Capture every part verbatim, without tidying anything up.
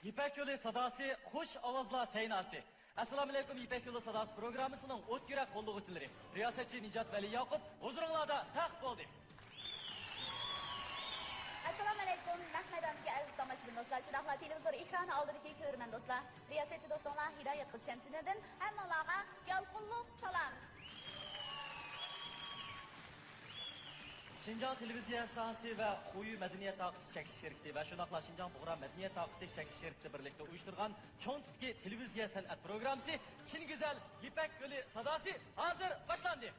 يىپەك يولى ساداسى، خۇش ئاۋازلار سەيناسى. ئەسسالامۇئەلەيكۇم، يىپەك يولى ساداسى پروگراممىسىنىڭ ئوت يۈرەك قوللىغۇچىلىرى. رىياسەتچى نىجات ۋەلى ياقۇپ ھۇزۇرۇڭلاردا تەق بولدى. ئەسسالامۇئەلەيكۇم، نەق مەيداندىكى ئەزىز تاماشىبىن دوستلار، شۇنداقلا تېلېۋىزور ئېكرانى ئالدىدىكى كۆرۈرمەن دوستلار. رىياسەتچى دوستۇڭلار ھىدايەت قىز شەمسىدىندىن ھەممىڭلارغا يالقۇنلۇق سالام. شىنجاڭ تېلېۋىزىيە ئىستانسىسى ۋە خۇيۈ مەدەنىيەت تارقىتىش چەكلىك شىركىتى ۋە شۇنداقلا شىنجاڭ بۇغرا مەدەنىيەت تارقىتىش چەكلىك شىركىتى بىرلىكتە ئۇيۇشتۇرغان چوڭ تىپتىكى تېلېۋىزىيە سەنئەت پروگراممىسى چىن گۈزەل يىپەك يولى ساداسى ھازىر باشلاندى.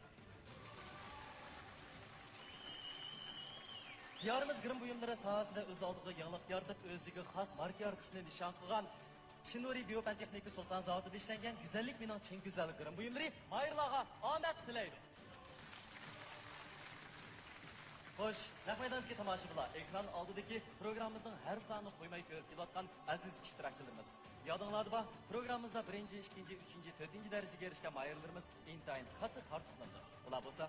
دىيارىمىز گىرىم بۇيۇملىرى ساھەسىدە ئۆز ئالدىغا يېڭىلىق يارىتىپ، ئۆزىگە خاس ماركا يارىتىشنى نىشان قىلغان چىن نۇرى بىيو پەن تېخنىكا سۇلتان زاۋۇتىدا ئىشلەنگەن گۈزەللىك مېنىڭ چىن گۈزەل گىرىم بۇيۇملىرى ماھىرلارغا ئامەت تىلەيدۇ. خوش، نەق مەيداندىكى تاماشىبىنلار، ئېكران ئالدىدىكى پروگراممىمىزنىڭ ھەر سانىنى قويماي كۆرۈپ كېلىۋاتقان ئەزىز ئىشتىراكچىلىرىمىز. يادىڭلاردا بار، پروگراممىمىزدا بىرىنچى، ئىككىنچى، ئۈچىنچى، تۆتىنچى دەرىجىگە ئېرىشكەن ماھىرلىرىمىز ئىنتايىن كاتتا تارتۇقلىنىدۇ. ئۇلار بولسا،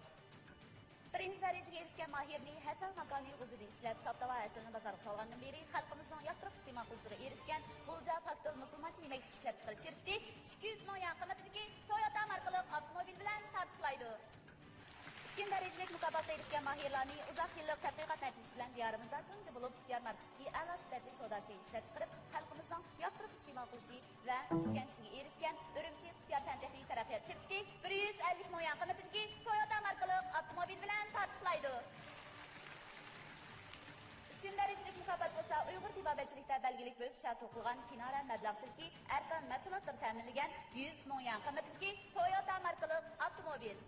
بىرىنچى دەرىجىگە ئېرىشكەن ماھىرنى ھەسەل ماكانى غۇلجىدا ئىشلەپ، ساپتاۋا ھەسەلنى بازارغا سالغاندىن بېرى خەلقىمىزنىڭ ياقتۇرۇپ ئىستېمال قىلىشىغا ئېرىشكەن غۇلجا پاكتىل مۇسۇلمانچە يېمەكلىك ئىشلەپچىقىرىش شىركىتى ئىككى يۈز مىڭ يۈەن قىممىتىدىكى تويوتا ماركىلىق ئاپتوموبىل بىلەن تارتۇقلايدۇ. ئىككىنچى دەرىجىلىك مۇكاپاتقا ئېرىشكەن ماھىرلارنى ئۇزاق يىللىق تەتقىقات نەتىجىسى بىلەن دىيارىمىزدا تۇنجى بولۇپ يارماركىسىدىكى ئەلا سۈپەتلىك سودا سۈيى ئىشلەپچىقىرىپ، خەلقىمىزنىڭ ياقتۇرۇپ ئىستېمال قىلىشى ۋە ئىشەنچىسىگە ئېرىشكەن ئۈرۈمچى ئىختىيار پەن تېخنىكا تەرەققىيات شىركىتى بىر يۈز ئەللىك مىڭ يۈەن قىممىتىدىكى تويوتا ماركىلىق ئاپتوموبىل بىلەن تارتۇقلايدۇ. ئۈچىنچى دەرىجىلىك مۇكاپات بولسا ئۇيغۇر تېبابەتچىلىكتە بەلگىلىك بۆسۈش ھاسىل قىلغان كىنارە مەبلەغچىلىكى ئەركان مەھسۇلاتلىرى تەمىنلىگەن يۈز مىڭ يۈەن قىممىتىدىكى تويوتا ماركىلىق ئاپتوموبىل.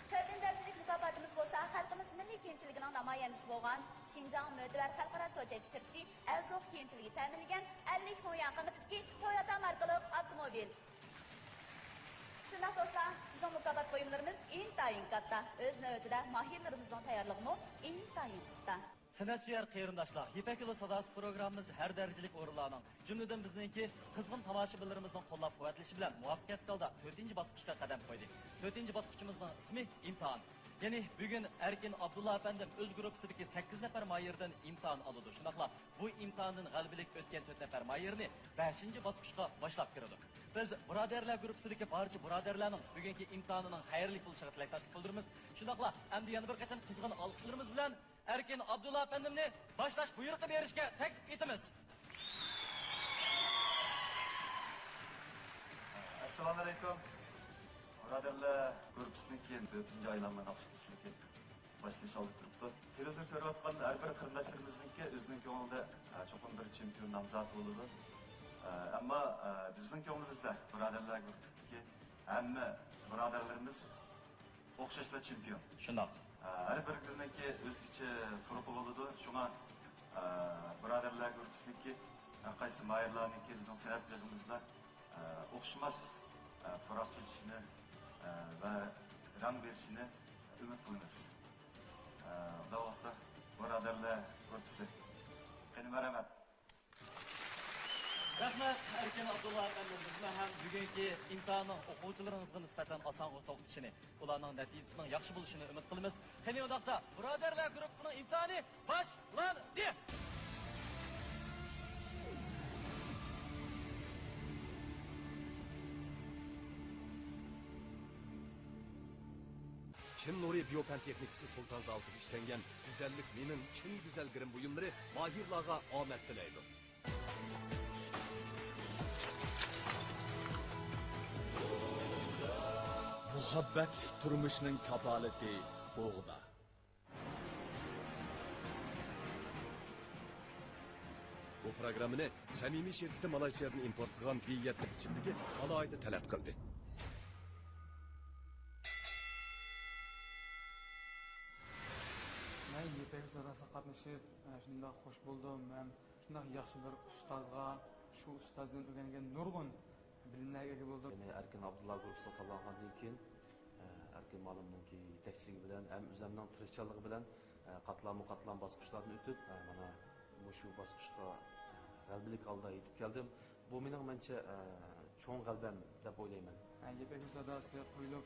تۆتىنچى دەرىجىلىك مۇكاپاتىمىز بولسا خەلقىمىز مىللىي كىيىمچىلىكىنىڭ نامايەندىسى بولغان شىنجاڭ مۆتىۋەر خەلقئارا سودا شىركىتى ئەلزوق كىيىمچىلىكى تەمىنلىگەن ئەللىك مىڭ يۈەن قىممىتىدىكى تويوتا ماركىلىق ئاپتوموبىل. شۇنداق دوستلار، بىزنىڭ مۇكاپات بۇيۇملىرىمىز ئىنتايىن كاتتا. ئۆز نۆۋىتىدە ماھىرلىرىمىزنىڭ تەييارلىقىمۇ ئىنتايىن پۇختا. سەنئەتسۆيەر قېرىنداشلار، يىپەك يولى ساداسى پروگراممىمىز ھەر دەرىجىلىك ئورۇنلارنىڭ، جۈملىدىن بىزنىڭكى قىزغىن تاماشىبىنلىرىمىزنىڭ قوللاپ-قۇۋۋەتلىشى بىلەن مۇۋەپپەقىيەتلىك ھالدا تۆتىنچى باسقۇچقا قەدەم قويدى. تۆتىنچى باسقۇچىمىزنىڭ ئىسمى ئىمتىھان. يەنى بۈگۈن ئەركىن ئابدۇللا ئەپەندىم ئۆز گۇرۇپپىسىدىكى سەككىز نەپەر ماھىردىن ئىمتىھان ئالىدۇ. شۇنداقلا بۇ ئىمتىھاندىن غەلىبىلىك ئۆتكەن تۆت نەپەر ماھىرنى بەشىنچى باسقۇچقا باشلاپ كىرىدۇ. بىز بۇرادەرلەر گۇرۇپپىسىدىكى بارچە بۇرادەرلەرنىڭ بۈگۈنكى ئىمتىھانىنىڭ خەيرلىك بولۇشىغا تىلەكداشلىق بىلدۈرىمىز. شۇنداقلا ئەمدى يەنە بىر قېتىم قىزغىن ئالقىشلىرىمىز بىلەن ئەركىن ئابدۇللا ئەپەندىمنى باشلاش بۇيرۇقى بېرىشكە تەكلىپ ئېتىمىز. ئەسسالامۇئەلەيكۇم. بۇرادەرلەر گۇرۇپپىسىنىڭكى تۆتىنچى ئايلانما ناخشا كېچىلىكى باشلىنىش ئالدىدا تۇرۇپتۇ. تېلېۋىزور كۆرۈۋاتقان ھەر بىر قېرىنداشلىرىمىزنىڭكى ئۆزىنىڭ كۆڭلىدە، ئە، چوقۇم بىر چېمپىيون نامزاتى بولىدۇ. ئە، ئەمما، ئە، بىزنىڭ كۆڭلىمىزدە بۇرادەرلەر گۇرۇپپىسىدىكى ھەممە بۇرادەرلىرىمىز ئوخشاشلا چېمپىيون. شۇنداق. ئە، ھەر بىرىنىڭكى ئۆزگىچە پۇرىقى بولىدۇ. شۇڭا، ئە، بۇرادەرلەر گۇرۇپپىسىنىڭكى ھەر قايسى ماھىرلارنىڭكى بىزنىڭ سەنئەت يىغىنىمىزدا، ئە، ئوخشىماس، ئە، پۇراق چېچىشىنى، ئە، ۋە رەڭ بېرىشىنى ئۈمىد قىلىمىز. ئە، خۇدا خالىسا، بۇرادەرلەر گۇرۇپپىسى. قېنى، مەرھەمەت. رەھمەت، ئەركىن ئابدۇللا ئەپەندىم. بىزمۇ ھەم بۈگۈنكى ئىمتىھاننىڭ ئوقۇغۇچىلىرىڭىزغا نىسبەتەن ئاسانغا توختىشىنى، ئۇلارنىڭ نەتىجىسىنىڭ ياخشى بولۇشىنى ئۈمىد قىلىمىز. قېنى، ئۇنداقتا، بۇرادەرلەر گۇرۇپپىسىنىڭ ئىمتىھانى باشلاندى! چىن نۇرى بىيو پەن تېخنىكىسى سۇلتان زاۋۇتىدا ئىشلەنگەن گۈزەللىك مېنىڭ چىن گۈزەل گىرىم بۇيۇملىرى ماھىرلارغا ئامەت تىلەيدۇ. مۇھەببەتلىك تۇرمۇشنىڭ كاپالىتى بۇغدا. بۇ پروگراممىنى سەمىمىي شىركىتى مالايسىيادىن ئىمپورت قىلغان بى يەتتە ئىچىملىكى ئالاھىدە تەلەپ قىلدى. مەن يىپەك ساداسىغا قاتنىشىپ، شۇنداق خوش بولدۇم ھەم شۇنداق ياخشى بىر ئۇستازغا، شۇ ئۇستازدىن ئۆگەنگەن نۇرغۇن بىلىملەرگە ئىگە بولدۇم. يەنى ئەركىن ئابدۇللا گۇرۇپپىسىغا تاللانغاندىن كېيىن، ئەركىن مۇئەللىمنىڭكى يېتەكچىلىكى بىلەن ھەم ئۆزۈمنىڭ تىرىشچانلىقى بىلەن، قاتلاممۇ قاتلام باسقۇچلاردىن ئۆتۈپ، مانا مۇشۇ باسقۇچقا غەلىبىلىك ھالدا يېتىپ كەلدىم. بۇ مېنىڭ، مەنچە، چوڭ غەلىبەم دەپ ئويلايمەن. يىپەك ساداسى قويۇلۇپ،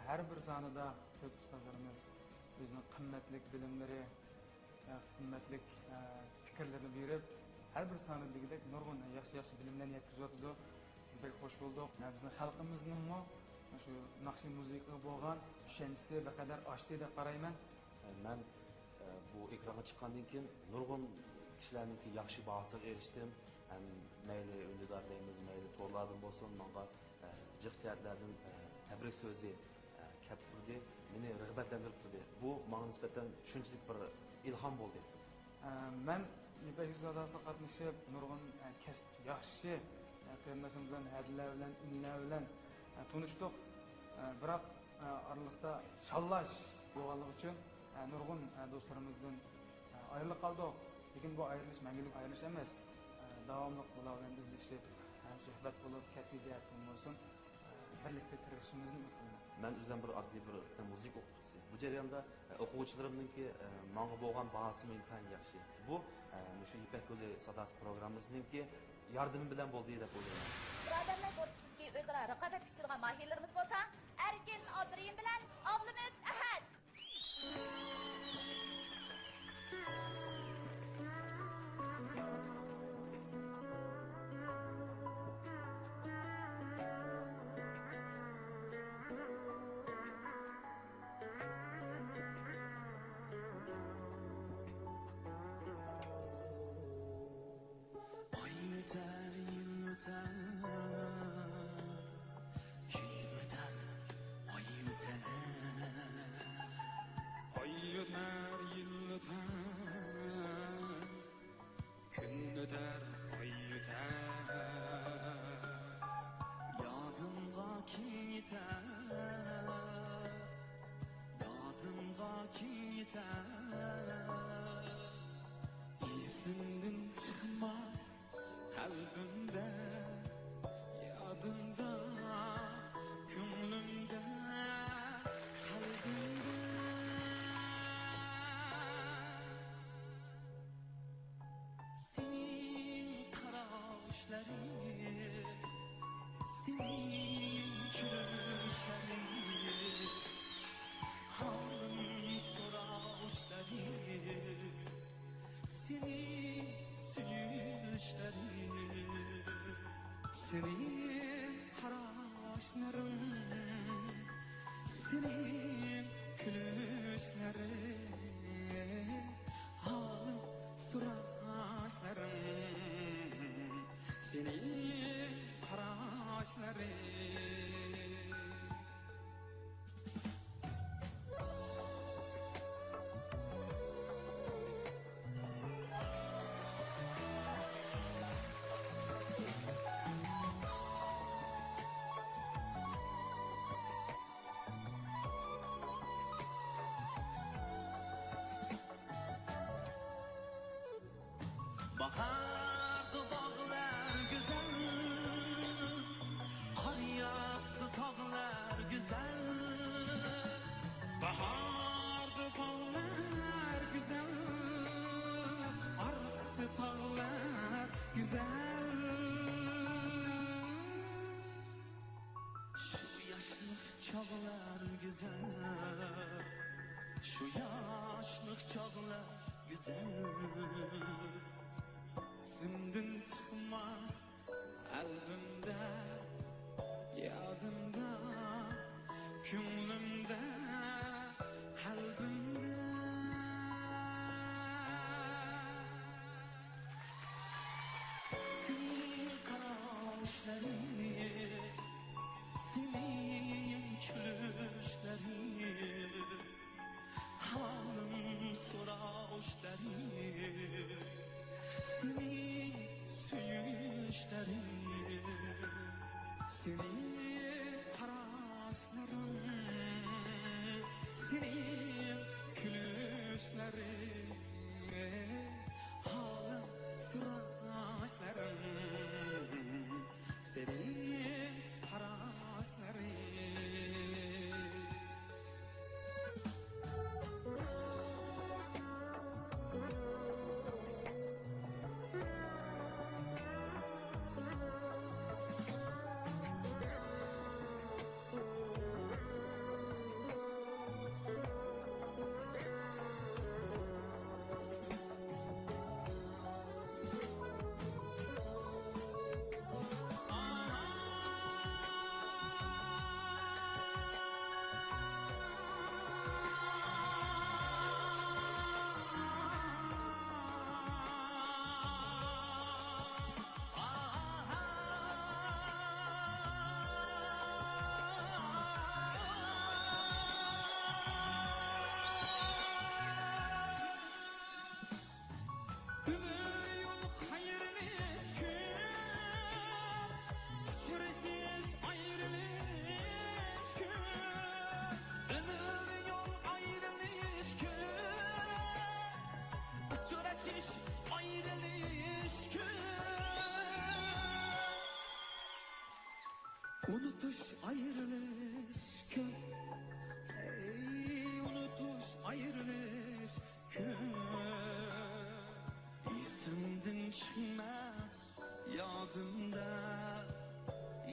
ھەر بىر سانىدا تۆت ئۇستازلىرىمىز ئۆزىنىڭ قىممەتلىك بىلىملىرى، قىممەتلىك پىكىرلىرىنى بېرىپ، ھەر بىر سانى دېگۈدەك نۇرغۇن ياخشى، ياخشى بىلىملەرنى يەتكۈزۈۋاتىدۇ. بىز بەك خوش بولدۇق. بىزنىڭ خەلقىمىزنىڭمۇ شۇ ناخشا مۇزىكىغا بولغان چۈشەنچىسى بىر قەدەر ئاشتى دەپ قارايمەن. مەن، ئە، بۇ ئېكرانغا چىققاندىن كېيىن نۇرغۇن كىشىلەرنىڭكى ياخشى باھاسىغا ئېرىشتىم. ھەم مەيلى ئۈندىدار دەيمىز، مەيلى تورلاردىن بولسۇن، ماڭا، ئە، جىق جەھەتلەردىن، ئە، تەبرىك سۆزى، ئە، كەپ تۇردى، مېنى رىغبەتلەندۈرۈپ تۇردى. بۇ ماڭا نىسبەتەن شۇنچىلىك بىر ئىلھام بولدى. ئە، مەن يىپەك يۈزى ساداسىغا قاتنىشىپ، نۇرغۇن، ئە، كەسىپ ياخشى، ئە، قېرىنداشلىرىمىز بىلەن، ھەدىلەر بىلەن، ئىنىلەر بىلەن، ئە، تونۇشتۇق. ئە، بىراق، ئە، ئارىلىقتا شاللاش بولغانلىقى ئۈچۈن، ئە، نۇرغۇن، ئە، دوستلىرىمىزدىن، ئە، ئايرىلىپ قالدۇق. لېكىن بۇ ئايرىلىش مەڭگۈلۈك ئايرىلىش ئەمەس. ئە، داۋاملىق بۇلار بىلەن ئىزدىشىپ، ھەمسۆھبەت بولۇپ، كەسپىي جەھەتتىن بولسۇن، ئە، بىرلىكتە تىرىشىشىمىزنى ئۈمىد قىلىمەن. مەن ئۆزۈم بىر ئاددىي بىر مۇزىكا ئوقۇتقۇچىسى. بۇ جەرياندا، ئە، ئوقۇغۇچىلىرىمنىڭكى، ئە، ماڭا بولغان باھاسىمۇ ئىنتايىن ياخشى. بۇ، ئە، مۇشۇ يىپەك يولى ساداسى پروگراممىسىنىڭكى ياردىمى بىلەن بولدى دەپ ئويلايمەن. بۇرادەرلەر ئوتتۇرىسىدىكى ئۆزئارا رىقابەتكە چۈشىدىغان ماھىرلىرىمىز بولسا ئەركىن ئابدۇرېھىم بىلەن ئابلىمىت ئەھەت. ئاي ئۆتەر، يىل ئۆتەر، كۈن ئۆتەر، ئاي ئۆتەر. ئاي ئۆتەر، يىل ئۆتەر، كۈن ئۆتەر، ئاي ئۆتەر. يادىمغا كىم يېتەر؟ يادىمغا كىم يېتەر؟ ئېسىمدىن چىقماس قەلبىمدە، يادىمدا، كۆڭلۈمدە، قەلبىمدە. سېنىڭ قاراشلىرىڭ، سېنىڭ كۈلۈشلىرىڭ، ھالىم سوراۋۇشلىرىڭ، سېنىڭ سۆيۈشلىرىڭ، سېنىڭ قاراشلىرىڭ، سېنىڭ كۈلۈشلىرىڭ، ھالىم سوراشلىرىڭ، سېنىڭ قاراشلىرىڭ. باھاردا باغلار گۈزەل، قار ياغسا تاغلار گۈزەل. باھاردا باغلار گۈزەل، ئارقىسى تاغلار گۈزەل. شۇ ياشلىق چاغلار گۈزەل، شۇ ياشلىق چاغلار گۈزەل. ئېسىمدىن چىقماس قەلبىمدە، يادىمدا، كۆڭلۈمدە، قەلبىمدە. سېنىڭ قاراشلىرىڭ، سېنىڭ كۈلۈشلىرىڭ، ھالىم سوراۋۇشلىرىڭ، سېنىڭ سۆيۈشلىرىڭ، سېنىڭ قاراشلىرىڭ، سېنىڭ كۈلۈشلىرىڭ، ھالىم سوراشلىرىڭ، سېنىڭ قاراشلىرىڭ. ئۇنتۇش ئايرىلىش كۆپ، ئەي، ئۇنتۇش ئايرىلىش كۆپ. ئېسىمدىن چىقماس يادىمدا،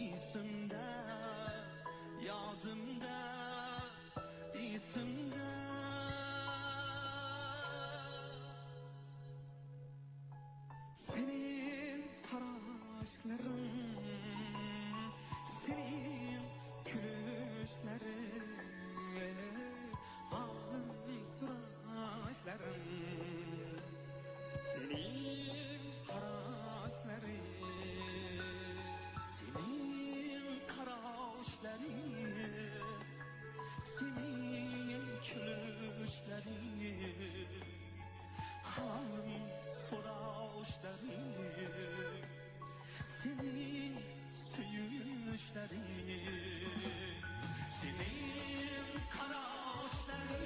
ئېسىمدە، يادىمدا، ئېسىمدە. سېنىڭ قاراشلىرىڭ، سېنىڭ كۈلۈشلىرىڭ، ئالىم سۇراشلىرىڭ، سېنىڭ قاراشلىرىڭ، سېنىڭ قاراشلىرىڭ، سېنىڭ كۈلۈشلىرىڭ، ھالىم سوراش سۆزلىرىڭ، سېنىڭ سۆيۈشلىرىڭ، سېنىڭ قاراشلىرىڭ،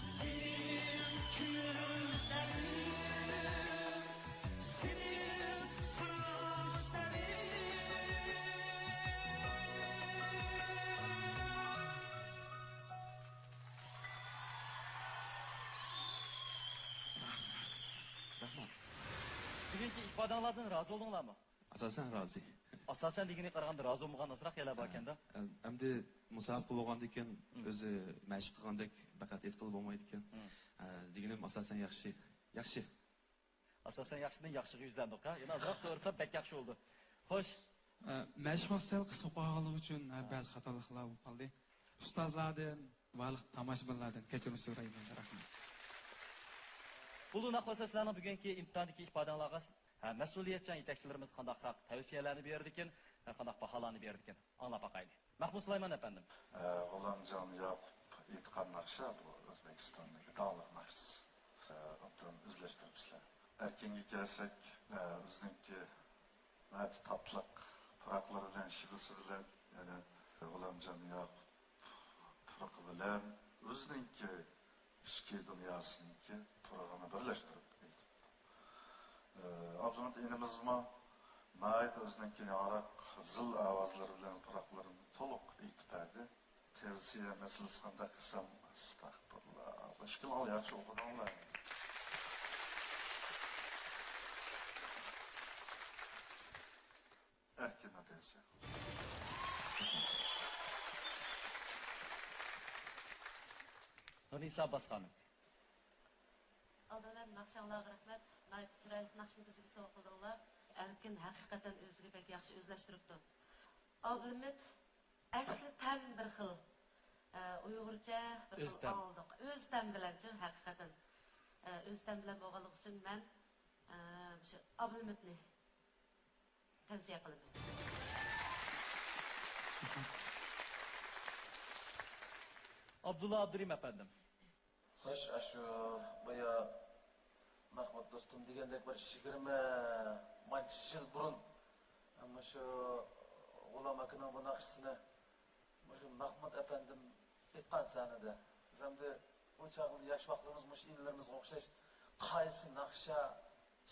سېنىڭ كۈلۈشلىرىڭ، سېنىڭ سۆزلىرىڭ. رەھمەت. بۈگۈنكى ئىپادەڭلاردىن رازى بولدۇڭلارمۇ؟ ئاساسەن رازى. ئاساسەن دېگىنىگە قارىغاندا رازى بولمىغان ئازراق يەرلەر بار ئىكەن-دە. ئە، ئەمدى مۇسابىقە بولغاندىكىن ئۆزى مەشىق قىلغاندەك پەقەت ئېيتقىلى بولمايدىكەن. ئە، دېگىنىم ئاساسەن ياخشى. ياخشى. ئاساسەن ياخشىدىن ياخشىغا يۈزلەندۇق، ھە؟ يەنە ئازراق سورىسام بەك ياخشى بولدى. خوش. ئە، مەشىق سەل قىسقا قالغانلىقى ئۈچۈن، ئە، بەزى خاتالىقلار بولۇپ قالدى. ئۇستازلاردىن، بارلىق تاماشىبىنلاردىن كەچۈرۈم سورايمەن. رەھمەت. بۇلۇناق بولسا سىلەرنىڭ بۈگۈنكى ئىمتىھاندىكى ئىپادەڭلارغا ھە، مەسئۇلىيەتچان يېتەكچىلىرىمىز قانداقراق تەۋسىيەلەرنى بېرىدىكىن، ھە، قانداق باھالارنى بېرىدىكىن، ئاڭلاپ باقايلى. مەھمۇد سۇلايمان ئەپەندىم. ئە، غۇلامجان ياقۇپ ئېيتقان ناخشا، بۇ ئۆزبېكىستاندىكى داڭلىق ناخشىسى. ئە، ئوبدان ئۆزلەشتۈرۈپسىلەر. ئەركىنگە كەلسەك، ئە، ئۆزىنىڭكى ناھايىتى تاتلىق پۇراقلىرى بىلەن، شىۋىسى بىلەن، يەنە غۇلامجان ياقۇپ پۇرىقى بىلەن ئۆزىنىڭكى ئىچكى دۇنياسىنىڭكى پۇرىقىنى بىرلەشتۈرۈپ ئېيتىپتۇ. ئابلىمىت ئىنىمىزمۇ ناھايىتى ئۆزىنىڭكى ياڭراق زىل ئاۋازلىرى بىلەن پۇراقلىرىنى تولۇق ئېيتىپ بەردى. تەۋسىيە مەسىلىسى قانداق قىلسام، ئەستەغپۇرۇللا. باشقىلار ياخشى ئوقۇدۇڭلار. ئەركىن ئاتايسى. نۇرنىسا ئابباس خانىم. ئالدى بىلەن ناخشاڭلارغا رەھمەت. ناھايىتى چىرايلىق ناخشىنى بىزگە سوۋغا قىلدىڭلار. ئەركىن ھەقىقەتەن ئۆزىگە بەك ياخشى ئۆزلەشتۈرۈپتۇ. ئابلىمىت ئەسلى تەم بىر خىل، ئە، ئۇيغۇرچە بىر ئۆز خىل تەم. ئاڭلىدۇق. ئۆز تەم بىلەنچۇ، ھەقىقەتەن. ئە، ئۆز تەم بىلەن بولغانلىقى ئۈچۈن مەن، ئە، مۇشۇ ئابلىمىتنى تەۋسىيە قىلىمەن. ئابدۇللا ئابدۇرېھىم ئەپەندىم. خوش، ئاشۇ بايا مەھمۇد دوستۇم دېگەندەك بىر يىگىرمە مانچە يىل بۇرۇن مۇشۇ غۇلام ئاكىنىڭ بۇ ناخشىسىنى مۇشۇ مەھمۇد ئەپەندىم ئېيتقان سەھنىدە، بىز ئەمدى ئۇ چاغدا ياش ۋاقتىمىز مۇشۇ ئىنىلىرىمىزغا ئوخشاش قايسى ناخشا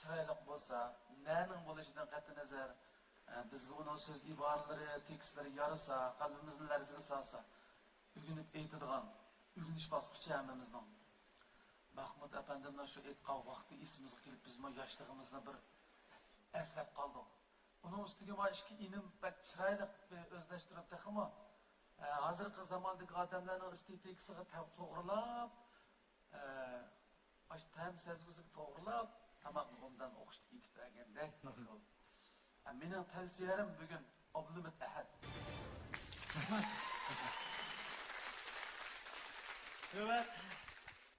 چىرايلىق بولسا، نەنىڭ بولۇشىدىن قەتئىينەزەر، ئە، بىزگە ئۇنىڭ سۆز ئىبارىلىرى، تېكىستلىرى يارىسا، قەلبىمىزنى لەرزىگە سالسا، ئۆگىنىپ ئېيتىدىغان ئۆگىنىش باسقۇچى ھەممىمىزنىڭ. مەھمۇد ئەپەندىمنىڭ شۇ ئېيتقان ۋاقتى ئېسىمىزگە كېلىپ، بىزمۇ ياشلىقىمىزنى بىر ئەسلەپ قالدۇق. ئۇنىڭ ئۈستىگە ما ئىككى ئىنىم بەك چىرايلىق، ئۆزلەشتۈرۈپ تېخىمۇ، ئە، ھازىرقى زاماندىكى ئادەملەرنىڭ ئېستېتىكىسىغا تە-، توغرىلاپ، ئە، ئاشۇ تەم سەزگۈسىگە توغرىلاپ، تاماقنى ئوبدان ئوخشىتىپ ئېتىپ بەرگەندەك بىر خىل. ئە، مېنىڭ تەۋسىيەم بۈگۈن ئابلىمىت ئەھەت. نۆۋەت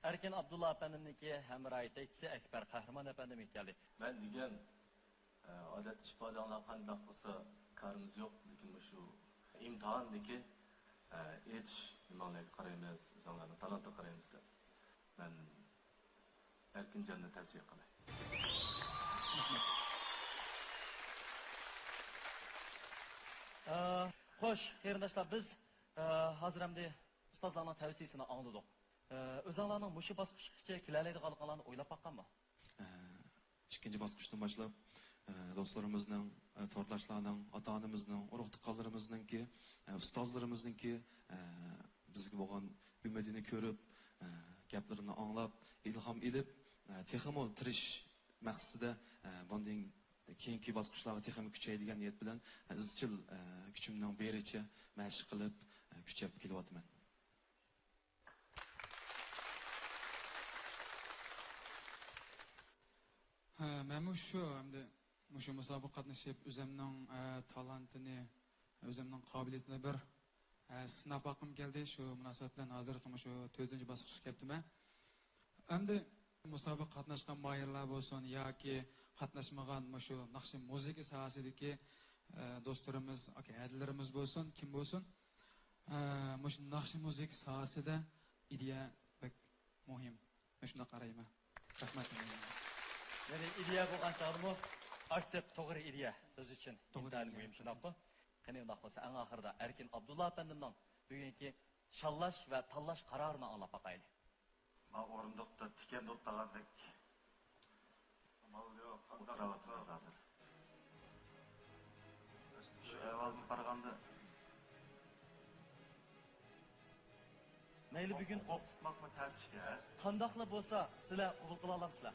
ئەركىن ئابدۇللا ئەپەندىمنىڭكى ھەمراھ يېتەكچىسى ئەكبەر قەھرىمان ئەپەندىم كەلدى. مەن دېگەن ئادەتتە ئىپادەڭلار قانداق بولسا كارىمىز يوق، لېكىن مۇشۇ ئىمتىھاندىكى، ئېيتىش نېمەڭلارگە قارايمىز، ئۆزۈڭلارنىڭ تالانتىغا قارايمىز دەپ مەن ئەركىنجاننى تەۋسىيە قىلاي. ئە، خوش، قېرىنداشلار، بىز، ئە، ھازىر ئەمدى ئۇستازلارنىڭ تەۋسىيىسىنى ئاڭلىدۇق. ئە، ئۆزۈڭلارنىڭ مۇشۇ باسقۇچقىچە كېلەلەيدىغانلىقىڭلارنى ئويلاپ باققانمۇ؟ ئىككىنچى باسقۇچتىن باشلاپ، ئە، دوستلىرىمىزنىڭ، ئە، تورداشلارنىڭ، ئاتا-ئانىمىزنىڭ، ئۇرۇق-تۇغقانلىرىمىزنىڭكى، ئە، ئۇستازلىرىمىزنىڭكى، ئە، بىزگە بولغان ئۈمىدىنى كۆرۈپ، ئە، گەپلىرىنى ئاڭلاپ، ئىلھام ئېلىپ، ئە، تېخىمۇ تىرىش مەقسىتىدە، ئە، بۇندىن كېيىنكى باسقۇچلارغا تېخىمۇ كۈچەي دېگەن نىيەت بىلەن، ئە، ئىزچىل، ئە، كۈچۈمنىڭ بېرىچە مەشىق قىلىپ، ئە، كۈچەپ كېلىۋاتىمەن. ھە، مەنمۇ شۇ، ئەمدى مۇشۇ مۇسابىقىگە قاتنىشىپ، ئۆزۈمنىڭ، ئە، تالانتىنى، ئۆزۈمنىڭ قابىلىيىتىنى بىر، ئە، سىناپ باققۇم كەلدى. شۇ مۇناسىۋەت بىلەن ھازىر مۇشۇ تۆتىنچى باسقۇچقا كەپتىمەن. ئەمدى مۇسابىقىگە قاتناشقان ماھىرلار بولسۇن ياكى قاتناشمىغان مۇشۇ ناخشا مۇزىكا ساھەسىدىكى، ئە، دوستلىرىمىز، ئاكا ھەدىلىرىمىز بولسۇن، كىم بولسۇن، ئە، مۇشۇ ناخشا مۇزىكا ساھەسىدە ئىدىيە بەك مۇھىم. مەن شۇنداق قارايمەن. رەھمەت. يەنى ئىدىيە بولغان چاغدىمۇ ئاكتىپ، توغرا ئىدىيە بىز ئۈچۈن توغرا ئىنتايىن ئىدىيە. مۇھىم، شۇنداقمۇ؟ قېنى، ئۇنداق بولسا، ئەڭ ئاخىرىدا ئەركىن ئابدۇللا ئەپەندىمنىڭ بۈگۈنكى شاللاش ۋە تاللاش قارارىنى ئاڭلاپ باقايلى. ما ئورۇندۇقتا تىكەن ئولتۇرغاندەك ئامال يوق، ئولتۇرۇۋاتىمىز ھازىر. شۇ ئەھۋالدىن قارىغاندا، مەيلى، بۈگۈن ئوق تۇتماقمۇ تەس ئىش. قانداقلا بولسا سىلەر قوبۇل قىلالامسىلەر؟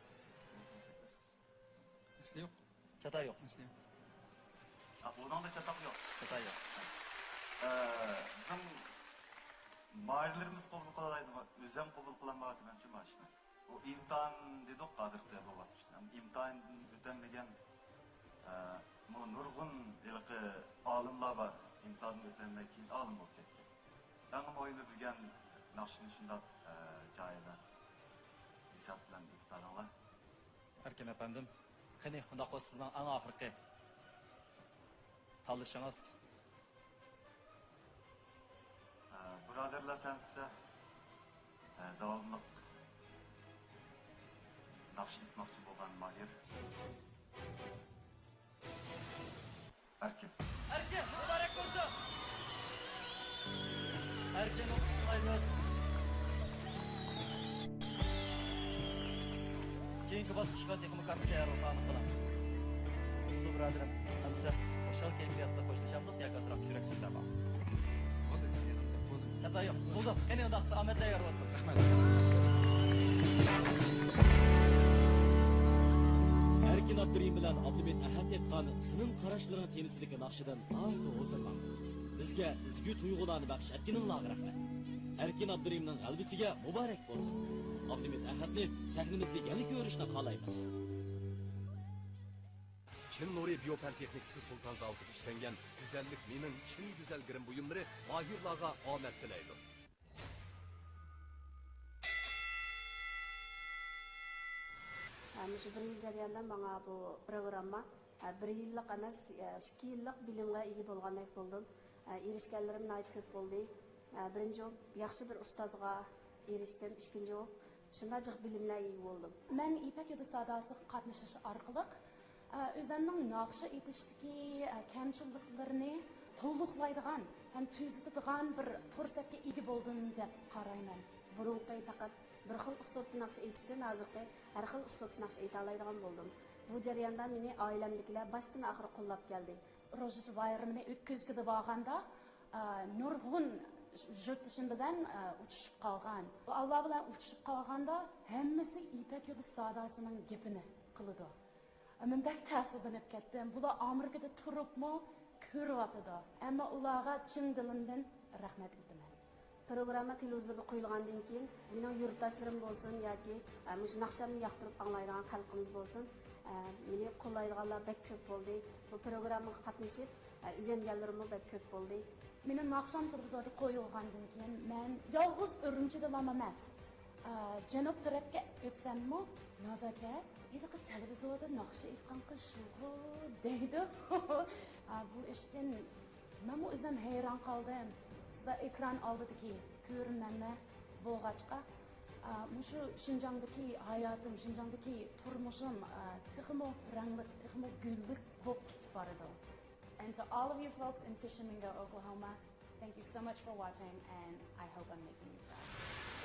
مەسىلە يوق. چاتاق يوق. مەسىلە يوق. ئا، ئۇنىڭدا چاتاق يوق. چاتاق يوق. ئە، بىزنىڭ ماھىرلىرىمىز قوبۇل قىلالايدىغان، ئۆزۈم قوبۇل قىلالمايۋاتىمەن شۇ ماشىنا. بۇ ئىمتىھان دېدۇق ھازىرقى بۇ باسقۇچنى. ئىمتىھاندىن ئۆتەلمىگەن، ئە، بۇ نۇرغۇن ھېلىقى ئالىملار بار. ئىمتىھاندىن ئۆتەلمەي كېيىن ئالىم بولۇپ كەتكەن. ئەڭ مۇھىمى بىلگەن ناخشىنى شۇنداق، ئە، جايىدا ھېساب بىلەن ئېيتىپ بەردىڭلار. ئەركىن ئەپەندىم، قېنى، ئۇنداق بولسا سىزنىڭ ئەڭ ئاخىرقى تاللىشىڭىز. ئە، بۇرادەرلەر سەھنىسىدە، ئە، داۋاملىق ناخشا ئېيتماقچى بولغان ماھىر. ئەركىن. ئەركىن، مۇبارەك بولسۇن! ئەركىن، قۇتلۇقلايمىز. كېيىنكى باسقۇچقا تېخىمۇ كاتتا تەييارلىقلارنى قىلىڭ. بولدى، بۇرادىرىم. ئەمىسە خۇشال كەيپىياتتا خوشلىشامدۇق ياكى ئازراق يۈرەك سۆزلەر بار؟ بولدى، بولدى. چاتاق يوق. بولدى. قېنى، ئۇنداقتا ئامەت تەييار بولسۇن. رەھمەت. ئەركىن ئابدۇرېھىم بىلەن ئابلىمىت ئەھەت ئېيتقان سېنىڭ قاراشلىرىڭ تېمىسىدىكى ناخشىدىن ناھايىتى ھۇزۇرلاندۇق. بىزگە ئىزچىل تۇيغۇلارنى بەخش ئەتكىنىڭلارغا رەھمەت. ئەركىن ئابدۇرېھىمنىڭ غەلىبىسىگە مۇبارەك بولسۇن. ئابلىمىت ئەھەتنى سەھنىمىزدە يەنە كۆرۈشنى خالايمىز. چىن نۇرى بىيو پەن تېخنىكىسى سۇلتان زاۋۇتىدا ئىشلەنگەن گۈزەللىك مېنىڭ چىن گۈزەل گىرىم بۇيۇملىرى ماھىرلارغا ئامەت تىلەيدۇ. ھە، مۇشۇ بىر يىل جەريانىدا ماڭا بۇ پروگرامما، ھە، بىر يىللىق ئەمەس، ھە، ئىككى يىللىق بىلىمگە ئىگە بولغاندەك بولدۇم. ھە، ئېرىشكەنلىرىم ناھايىتى كۆپ بولدى. ھە، بىرىنچى بولۇپ ياخشى بىر ئۇستازغا ئېرىشتىم، ئىككىنچى بولۇپ شۇنداق جىق بىلىملەرگە ئىگە بولدۇم. مەن يىپەك يولى ساداسىغا قاتنىشىش ئارقىلىق، ئە، ئۆزۈمنىڭ ناخشا ئېيتىشتىكى، ئە، كەمچىلىكلىرىنى تولۇقلايدىغان ھەم تۈزىتىدىغان بىر پۇرسەتكە ئىگە بولدۇم دەپ قارايمەن. بۇرۇنقى پەقەت بىر خىل ئۇسلۇبتا ناخشا ئېيتىشتىن ھازىرقى ھەر خىل ئۇسلۇبتا ناخشا ئېيتالايدىغان بولدۇم. بۇ جەرياندا مېنى ئائىلەمدىكىلەر باشتىن ئاخىر قوللاپ كەلدى. روژا بايرىمىنى ئۆتكۈزگىلى بارغاندا، ئە، نۇرغۇن يۇرتدىشىم بىلەن، ئە، ئۇچۇشۇپ قالغان. ئۇلار بىلەن ئۇچۇشۇپ قالغاندا ھەممىسى يىپەك يولى ساداسىنىڭ گېپىنى قىلىدۇ. مەن بەك تەسىرلىنىپ كەتتىم. بۇلار ئامېرىكىدا تۇرۇپمۇ كۆرۈۋاتىدۇ. ئەمما ئۇلارغا چىن دىلىمدىن رەھمەت ئېيتىمەن. پروگرامما تېلېۋىزوردا قويۇلغاندىن كېيىن، مېنىڭ يۇرتداشلىرىم بولسۇن ياكى، ئە، مۇشۇ ناخشامنى ياقتۇرۇپ ئاڭلايدىغان خەلقىمىز بولسۇن، ئە، مېنى قوللايدىغانلار بەك كۆپ بولدى. بۇ پروگراممىغا قاتنىشىپ، ئە، ئۆگەنگەنلىرىممۇ بەك كۆپ بولدى. مېنىڭ ناخشام تېلېۋىزوردا قويۇلغاندىن كېيىن، مەن يالغۇز ئۈرۈمچىدىلا ئەمەس، ئە، جەنۇب تەرەپكە ئۆتسەممۇ، نازاكەت، ھېلىقى تېلېۋىزوردا ناخشا ئېيتقان قىز شۇغۇ دەيدۇ. ئە، بۇ ئىشتىن مەنمۇ ئۆزۈم ھەيران قالدىم. سىلەر ئېكران ئالدىدىكى كۆرۈرمەنلەر بولغاچقا، ئا، مۇشۇ شىنجاڭدىكى ھاياتىم، شىنجاڭدىكى تۇرمۇشۇم، ئا، تېخىمۇ رەڭلىك، تېخىمۇ گۈللۈك بولۇپ كېتىپ بارىدۇ. And to all of you folks in Tishomingo, Oklahoma, thank you so much for watching and I hope I'm making you proud.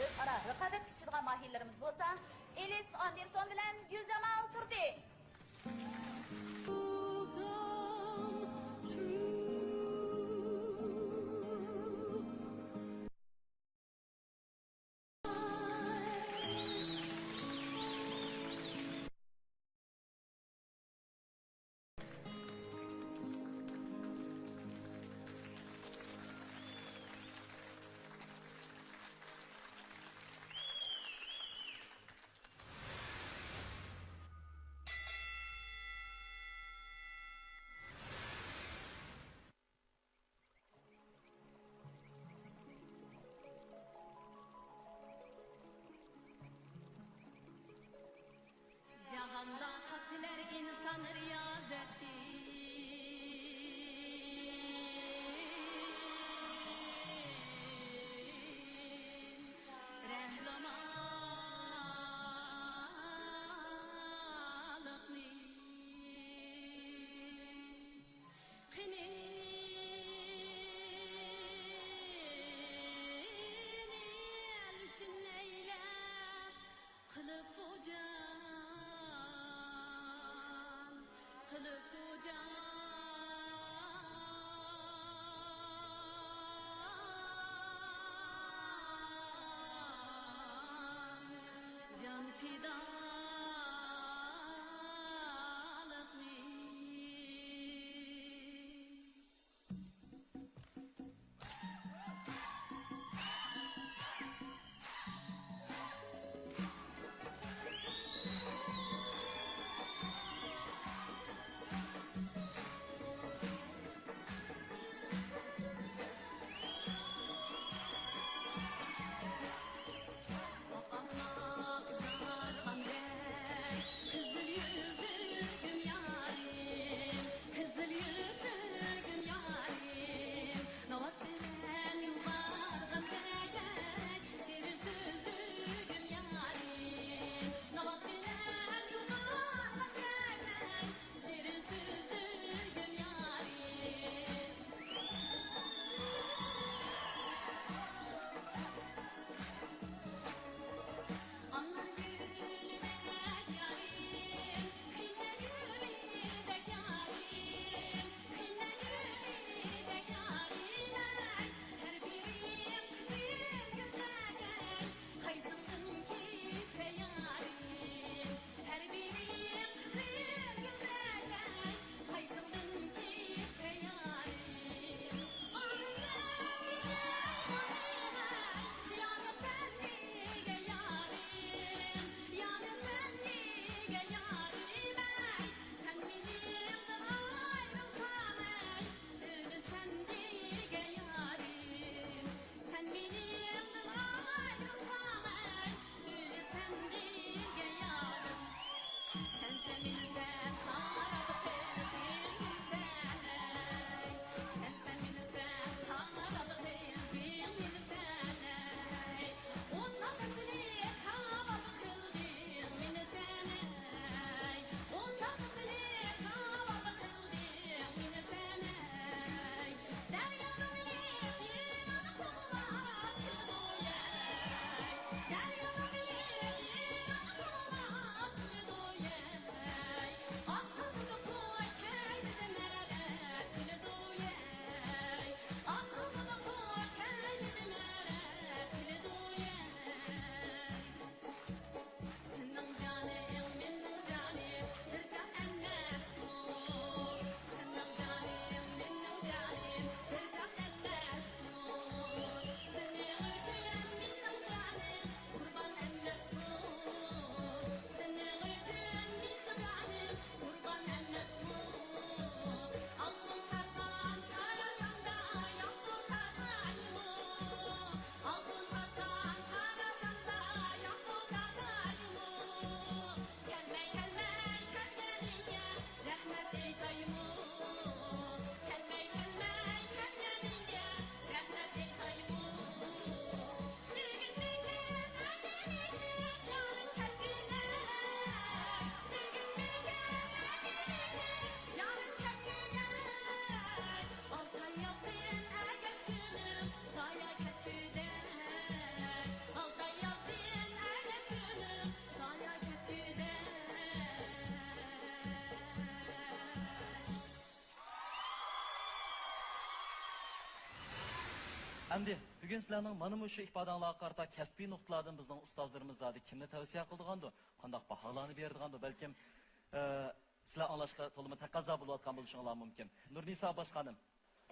ئۆزئارا رىقابەت كۈچىشىدىغان ماھىرلىرىمىز بولسا ئېلىس ئاندېرسون بىلەن گۈلجامال تۇردى. ئەمدى بۈگۈن سىلەرنىڭ مانا مۇشۇ ئىپادەڭلارغا قارىتا كەسپىي نۇقتىلاردىن بىزنىڭ ئۇستازلىرىمىز زادى كىمنى تەۋسىيە قىلىدىغاندۇ، قانداق باھالارنى بېرىدىغاندۇ، بەلكىم، ئە، سىلەر ئاڭلاشقا تولىمۇ تەقەززا بولۇۋاتقان بولۇشۇڭلار مۇمكىن. نۇرنىسا ئابباس خانىم.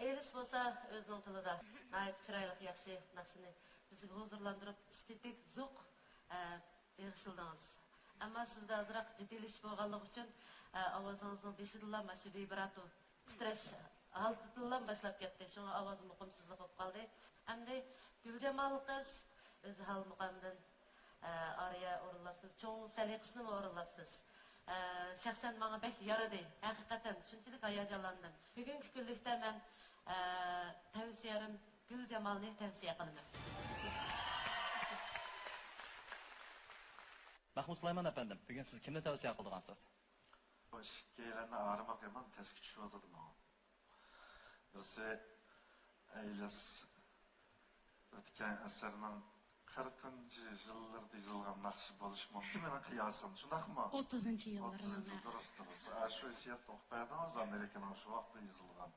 ئېلىس بولسا ئۆزىنىڭ تىلىدا ناھايىتى چىرايلىق، ياخشى ناخشىنى بىزگە ھۇزۇرلاندۇرۇپ، ئېستېتىك زوق، ئە، بېغىشلىدىڭىز. ئەمما سىزدە ئازراق جىددىيلىشىش بولغانلىقى ئۈچۈن، ئە، ئاۋازىڭىزنىڭ بېشىدىلا مانا شۇ ۋىبراتو تىترەش ھالىتىدىنلا باشلاپ كەتتى. شۇڭا ئاۋازىم ئۇقۇمسىزلىق بولۇپ قالدى. ئەمدى گۈلجامال قىز ئۆزى ھال مۇقامىدىن، ئە، ئارىيە ئورۇنلاپسىز، چوڭ سەلىقىسىنىمۇ ئورۇنلاپسىز. ئە، شەخسەن ماڭا بەك يارىدى. ھەقىقەتەن شۇنچىلىك ھاياجانلاندىم. بۈگۈنكى كۈنلۈكتە مەن، ئە، تەۋسىيەرىم گۈلجامالنى تەۋسىيە قىلىمەن. مەخمۇت سۇلايمان ئەپەندىم، بۈگۈن سىز كىمنى تەۋسىيە قىلىدىغانسىز؟ بۇ ئىككىيلەننى ئارىماق يامان تەسكە چۈشۈۋاتىدۇ ماڭا. بىرسى ئەيلىس ئۆتكەن ئەسىرنىڭ قىرىقىنچى يىللىرىدا يېزىلغان ناخشا بولۇشى مۇمكىن، مېنىڭ قىياسىم، شۇنداقمۇ؟ ئوتتۇزىنچى يىللىرىنىڭ. ئوتتۇزىنچى يىل، دۇرۇس، دۇرۇس. ئە، شۇ ھېسسىياتتا ئوقۇپ بەردىڭىز، ئامېرىكىنىڭ شۇ ۋاقىتتا يېزىلغان.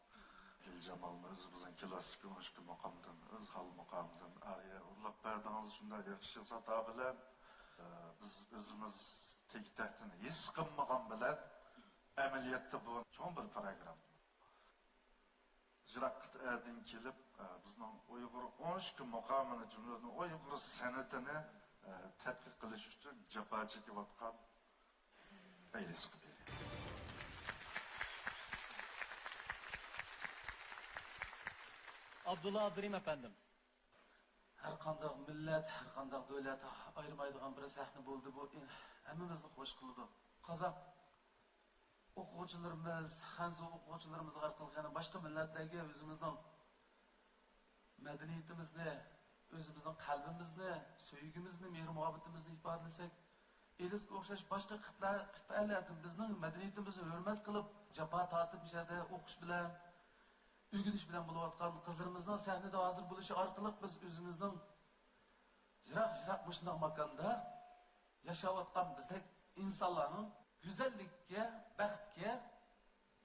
گۈلجامالمۇ ئۆزىمىزنىڭ كلاسسىك ئون ئىككى مۇقامدىن، ئۆز ھال مۇقامىدىن ئارىيە ئۇرلاپ بەردىڭىز، شۇنداق ياخشى سادا بىلەن. ئە، بىز ئۆزىمىز تەك-تەكتىن ھېس قىلمىغان بىلەن، ئەمەلىيەتتە بۇ چوڭ بىر پىروگرامما. يىراق قىتئەدىن كېلىپ، ئە، بىزنىڭ ئۇيغۇر ئون ئىككى مۇقامىنى، جۈملىدىن ئۇيغۇر سەنئىتىنى، ئە، تەتقىق قىلىش ئۈچۈن جاپا چېكىۋاتقان ئەيلىسقا بېرىڭ. ئابدۇللا ئابدۇرېھىم ئەپەندىم. ھەر قانداق مىللەت، ھەر قانداق دۆلەت ئايرىمايدىغان بىر سەھنە بولدى. بۇ ھەممىمىزنى خوش قىلىدۇ. قازاق ئوقۇغۇچىلىرىمىز، خەنزۇ ئوقۇغۇچىلىرىمىز ئارقىلىق يەنە باشقا مىللەتلەرگە ئۆزىمىزنىڭ مەدەنىيىتىمىزنى، ئۆزىمىزنىڭ قەلبىمىزنى، سۆيگۈمىزنى، مېھرى-مۇھەببىتىمىزنى ئىپادىلىسەك، ئېلىسقا ئوخشاش باشقا قىتئە-، قىتئەلەردىن بىزنىڭ مەدەنىيىتىمىزنى ھۆرمەت قىلىپ، جاپا تارتىپ، مۇشۇ يەردە ئوقۇش بىلەن، ئۆگىنىش بىلەن بولۇۋاتقان قىزلىرىمىزنىڭ سەھنىدە ھازىر بولۇشى ئارقىلىق بىز ئۆزىمىزنىڭ يىراق-يىراق مۇشۇنداق ماكاندا ياشاۋاتقان بىزدەك ئىنسانلارنىڭ گۈزەللىككە، بەختكە،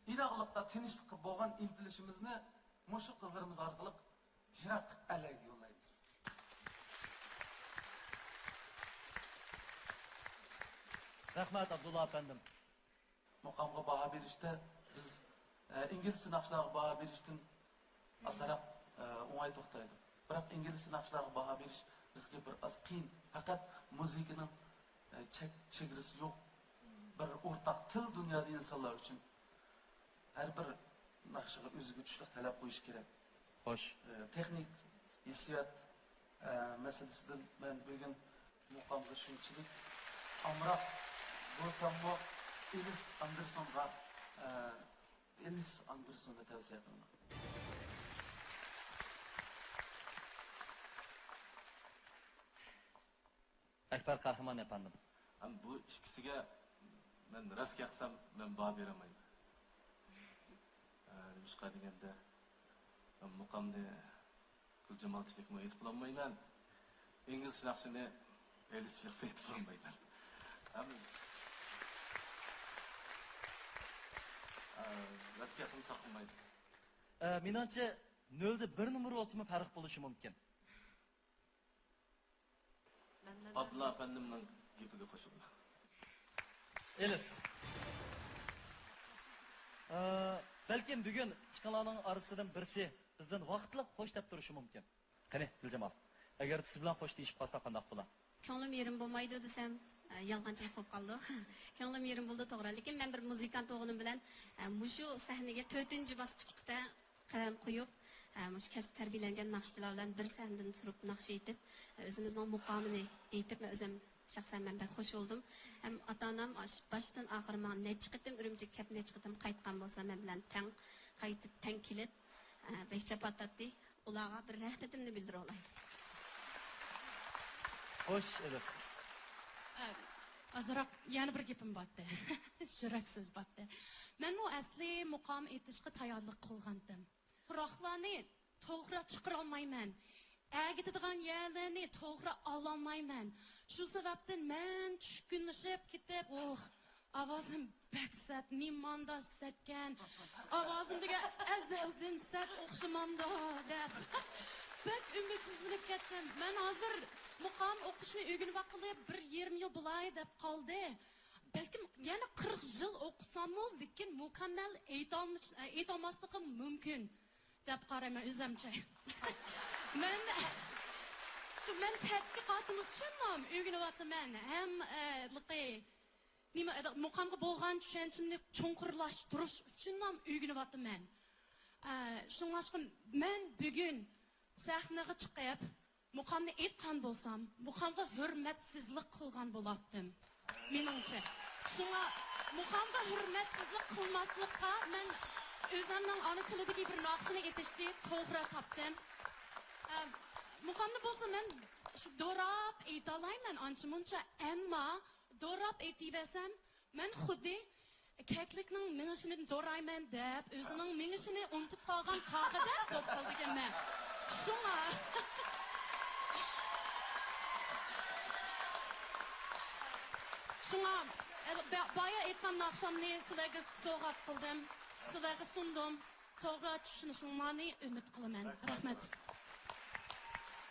ئىناقلىققا، تىنچلىققا بولغان ئىنتىلىشىمىزنى مۇشۇ قىزلىرىمىز ئارقىلىق يىراق ئەللەرگە يوللايمىز. رەھمەت، ئابدۇللا ئەپەندىم. مۇقامغا باھا بېرىشتە بىز، ئە، ئىنگلىزچە ناخشىلارغا باھا بېرىشتىن ئازراق، ئە، ئوڭاي توختايدۇ. بىراق ئىنگلىزچە ناخشىلارغا باھا بېرىش بىزگە بىر ئاز قىيىن. پەقەت مۇزىكىنىڭ، ئە، چەك، چېگرىسى يوق. بىر ئورتاق تىل دۇنيادا ئىنسانلار ئۈچۈن. ھەر بىر ناخشىغا ئۆزىگە چۈشلۈك تەلەپ قويۇش كېرەك. خوش. ئە، تېخنىك ھېسسىيات، ئە، مەسىلىسىدىن مەن بۈگۈن مۇقامغا شۇنچىلىك ئامراق بولساممۇ، ئېلىس ئاندېرسونغا، ئە، ئېلىس ئاندېرسوننى تەۋسىيە قىلىمەن. ئەكبەر قەھرىمان ئەپەندىم. ئەمما بۇ ئىككىسىگە مەن راست گەپ قىلسام، مەن باھا بېرەلمەيمەن. ئە، نېمىشقا دېگەندە، مەن مۇقامنى گۈلجامالچىلىكمۇ ئېيتىپ بولالمايمەن. ئىنگلىزچە ناخشىنى ئېلىسچىلىقمۇ ئېيتىپ بولالمايمەن. ھەم، ئە، راست گەپنى ساقلىمايدۇ. ئە، مېنىڭچە، نۆلدە بىر نومۇر بولسىمۇ پەرق بولۇشى مۇمكىن. مەن، مەن، مەن. ئابدۇللا ئەپەندىمنىڭ گېپىگە قوشۇلىمەن. ئېلىس. ئە، بەلكىم بۈگۈن چىققانلارنىڭ ئارىسىدىن بىرسى بىزدىن ۋاقىتلىق خوش دەپ تۇرۇشى مۇمكىن. قېنى، گۈلجامال، ئەگەر سىز بىلەن خوش دېيىشىپ قالسا قانداق بولا؟ كۆڭلۈم يېرىم بولمايدۇ دېسەم، ئە، يالغانچىلىق بولۇپ قالىدۇ. كۆڭلۈم يېرىم بولىدۇ، توغرا. لېكىن مەن بىر مۇزىكانت بولغىنىم بىلەن، ئە، مۇشۇ سەھنىگە تۆتىنچى باسقۇچقىچە قەدەم قويۇپ، ئە، مۇشۇ كەسىپ تەربىيەلەنگەن ناخشىچىلار بىلەن بىر سەھنىدىن تۇرۇپ ناخشا ئېيتىپ، ئۆزىمىزنىڭ مۇقامىنى ئېيتىپ، مەن ئۆزۈم شەخسەن مەن بەك خوش بولدۇم. ھەم ئاتا-ئانام ئاش-، باشتىن ئاخىر ماڭا نەچچە قېتىم ئۈرۈمچىگە كەپ، نەچچە قېتىم قايتقان بولسا، مەن بىلەن تەڭ قايتىپ، تەڭ كېلىپ، ئە، بەك جاپا تارتتى. ئۇلارغا بىر رەھمىتىمنى بىلدۈرۈۋالاي. خوش، ئېلىس. ئە، ئازراق يەنە بىر گېپىم بارتى. يۈرەك سۆز بارتى. مەنمۇ ئەسلى مۇقام ئېيتىشقا تەييارلىق قىلغانتىم. پۇراقلارنى توغرا چىقىرالمايمەن. ئەگىتىدىغان يەرلەرنى توغرا ئالالمايمەن. شۇ سەۋەبتىن مەن چۈشكۈنلىشىپ كېتىپ، ئوھ، ئاۋازىم بەك سەت، نېمانداق سەتكەن؟ ئاۋازىم دېگەن ئەزەلدىن سەت ئوخشىمامدۇ دەپ. بەك ئۈمىدسىزلىنىپ كەتتىم. مەن ھازىر مۇقام ئوقۇشنى ئۆگىنىۋاتقىلى بىر يېرىم يىل بولاي دەپ قالدى. بەلكىم يەنە قىرىق يىل ئوقۇساممۇ، لېكىن مۇكەممەل ئېيتالمىش-، ئېيتالماسلىقىم مۇمكىن دەپ قارايمەن ئۆزۈمچە. مەن، شۇ مەن تەتقىقاتىم ئۈچۈنلا ئۆگىنىۋاتىمەن. ھەم، ئە، لىقى نېمە، مۇقامغا بولغان چۈشەنچىمنى چوڭقۇرلاشتۇرۇش ئۈچۈنلا ئۆگىنىۋاتىمەن. ئە، شۇڭلاشقا مەن بۈگۈن سەھنىگە چىقىپ، مۇقامنى ئېيتقان بولسام، مۇقامغا ھۆرمەتسىزلىك قىلغان بولاتتىم، مېنىڭچە. شۇڭا مۇقامغا ھۆرمەتسىزلىك قىلماسلىققا مەن ئۆزۈمنىڭ ئانا تىلىدىكى بىر ناخشىنى ئېيتىشنى توغرا تاپتىم. ئە، مۇقامنى بولسا مەن شۇ دوراپ ئېيتالايمەن ئانچە-مۇنچە، ئەمما دوراپ ئېيتىۋەرسەم، مەن خۇددى كەكلىكنىڭ مېڭىشىنى دورايمەن دەپ، ئۆزىنىڭ مېڭىشىنى ئۇنتۇپ قالغان قاغىدەك بولۇپ قالىدىكەنمەن. شۇڭا، شۇڭا، ئە، با-، بايا ئېيتقان ناخشامنى سىلەرگە سوۋغات قىلدىم، سىلەرگە سۇندۇم. توغرا چۈشىنىشىڭلارنى ئۈمىد قىلىمەن. رەھمەت.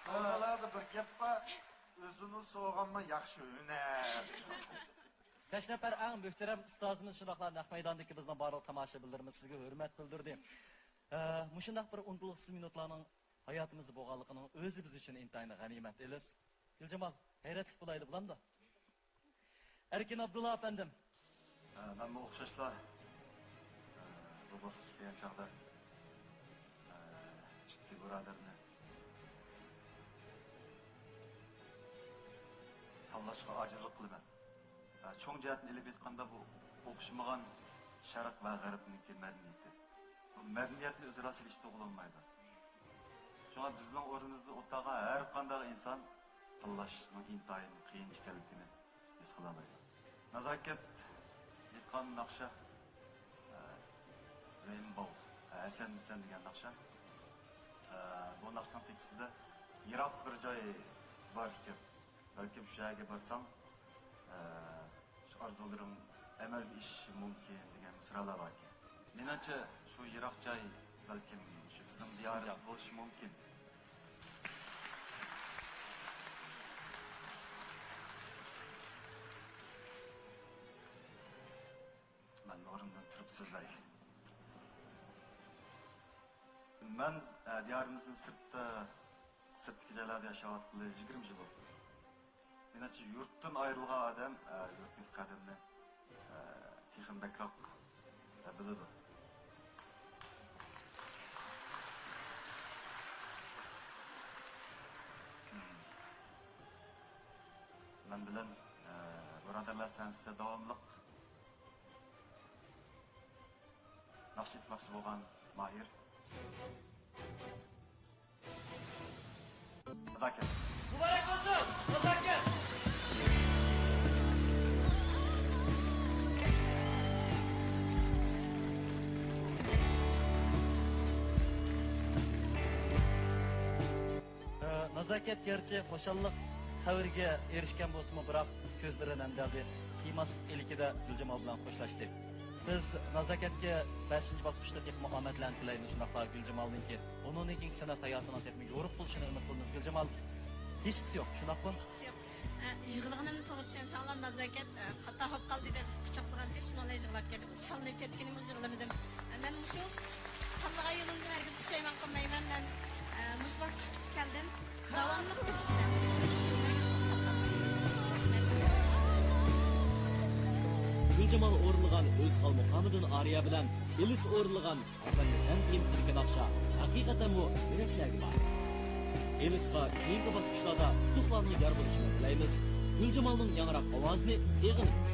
ئالمىلاردا بىر گەپ بار، ئۆزىنى سوغانما ياخشى ھۈنەر. بەش نەپەر ئەڭ مۆھتەرەم ئۇستازىمىز، شۇنداقلا نەق مەيداندىكى بىزنىڭ بارلىق تاماشىبىنلىرىمىز سىزگە ھۆرمەت بىلدۈردى. ئە، مۇشۇنداق بىر ئۇنتۇلغۇسىز مىنۇتلارنىڭ ھاياتىمىزدا بولغانلىقىنىڭ ئۆزى بىز ئۈچۈن ئىنتايىن غەنىيمەت، ئېلىس. گۈلجامال، غەيرەتلىك بولايلى، بولامدۇ؟ ئەركىن ئابدۇللا ئەپەندىم. ئە، مەنمۇ ئوخشاشلا، ئە، بۇ باسقۇچقا كەلگەن چاغدا، ئە، ئىككى بۇرادەرنى تاللاشقا ئاجىزلىق قىلىمەن. ئە، چوڭ جەھەتتىن ئېلىپ ئېيتقاندا، بۇ ئوخشىمىغان شەرق ۋە غەربنىڭكى مەدەنىيىتى. بۇ مەدەنىيەتنى ئۆزئارا سېلىشتۇرغىلى بولمايدۇ. شۇڭا بىزنىڭ ئورنىمىزدا ئولتۇرغان ھەر قانداق ئىنسان تاللاشنىڭ ئىنتايىن قىيىن ئىكەنلىكىنى ھېس قىلالايدۇ. نازاكەت ئېيتقان ناخشا، ئە، رېينبو، ھەسەن ھۈسەن دېگەن ناخشا. ئە، بۇ ناخشىنىڭ تېكىستىدە يىراق بىر جاي بار ئىكەن. بەلكىم شۇ يەرگە بارساڭ، ئە، شۇ ئارزۇلىرىڭ ئەمەلگە ئېشىشى مۇمكىن دېگەن مىسرالار باركەن. مېنىڭچە، شۇ يىراق جاي بەلكىم شۇ بىزنىڭ دىيارىمىز بولۇشى مۇمكىن. مەن ئورنۇمدىن تۇرۇپ سۆزلەي. مەن، ئە، دىيارىمىزدىن سىرتتا، سىرتتىكى جايلاردا ياشاۋاتقىلى يىگىرمە يىل بولدى. مېنىڭچە، يۇرتتىن ئايرىلغان ئادەم، ئە، يۇرتنىڭ قەدرىنى، ئە، تېخىمۇ بەكرەك، ئە، بىلىدۇ. مەن بىلەن، ئە، بۇرادەرلەر سەھنىسىدە داۋاملىق ناخشا ئېيتماقچى بولغان ماھىر. نازاكەت. مۇبارەك بولسۇن، نازاكەت! ئە، نازاكەت گەرچە خۇشاللىق خەۋىرىگە ئېرىشكەن بولسىمۇ، بىراق كۆزلىرى نەمدەلدى. قىيماسلىق ئىلكىدە گۈلجامال بىلەن خوشلاشتى. بىز نازاكەتكە بەشىنچى باسقۇچتا تېخىمۇ ئامەتلەرنى تىلەيمىز، شۇنداقلا گۈلجامالنىڭكى، ئۇنىڭدىن كېيىنكى سەنئەت ھاياتىنىڭ تېخىمۇ يورۇق بولۇشىنى ئۈمىد قىلىمىز. گۈلجامال، ھېچقىسى يوق، شۇنداققۇ؟ ھېچقىسى يوق. ئە، يىغلىغىنىمنى توغرا چۈشەنسەڭلار، نازاكەت، ئە، خاتا بولۇپ قالدى دەپ قۇچاقلىغانتى، شۇنىڭ بىلەن يىغلاپ كەتتىم. چالىنىپ كەتكىنىمگە يىغلىمىدىم. ئە، مەن مۇشۇ تاللىغان يولۇمدىن ھەرگىز پۇشايمان قىلمايمەن. مەن، ئە، مۇشۇ باسقۇچقىچە كەلدىم. داۋاملىق تىرىشىمەن. گۈلجامال ئورۇنلىغان ئۆزھال مۇقامىدىن ئارىيە بىلەن ئېلىس ئورۇنلىغان ھەسەن ھۈسەن تېمىسىدىكى ناخشا ھەقىقەتەنمۇ يۈرەكلەرگە بار. ئېلىسقا كېيىنكى باسقۇچلاردا ئۇتۇقلارنىڭ يار بولۇشىنى تىلەيمىز. گۈلجامالنىڭ ياڭراق ئاۋازىنى سېغىنىمىز.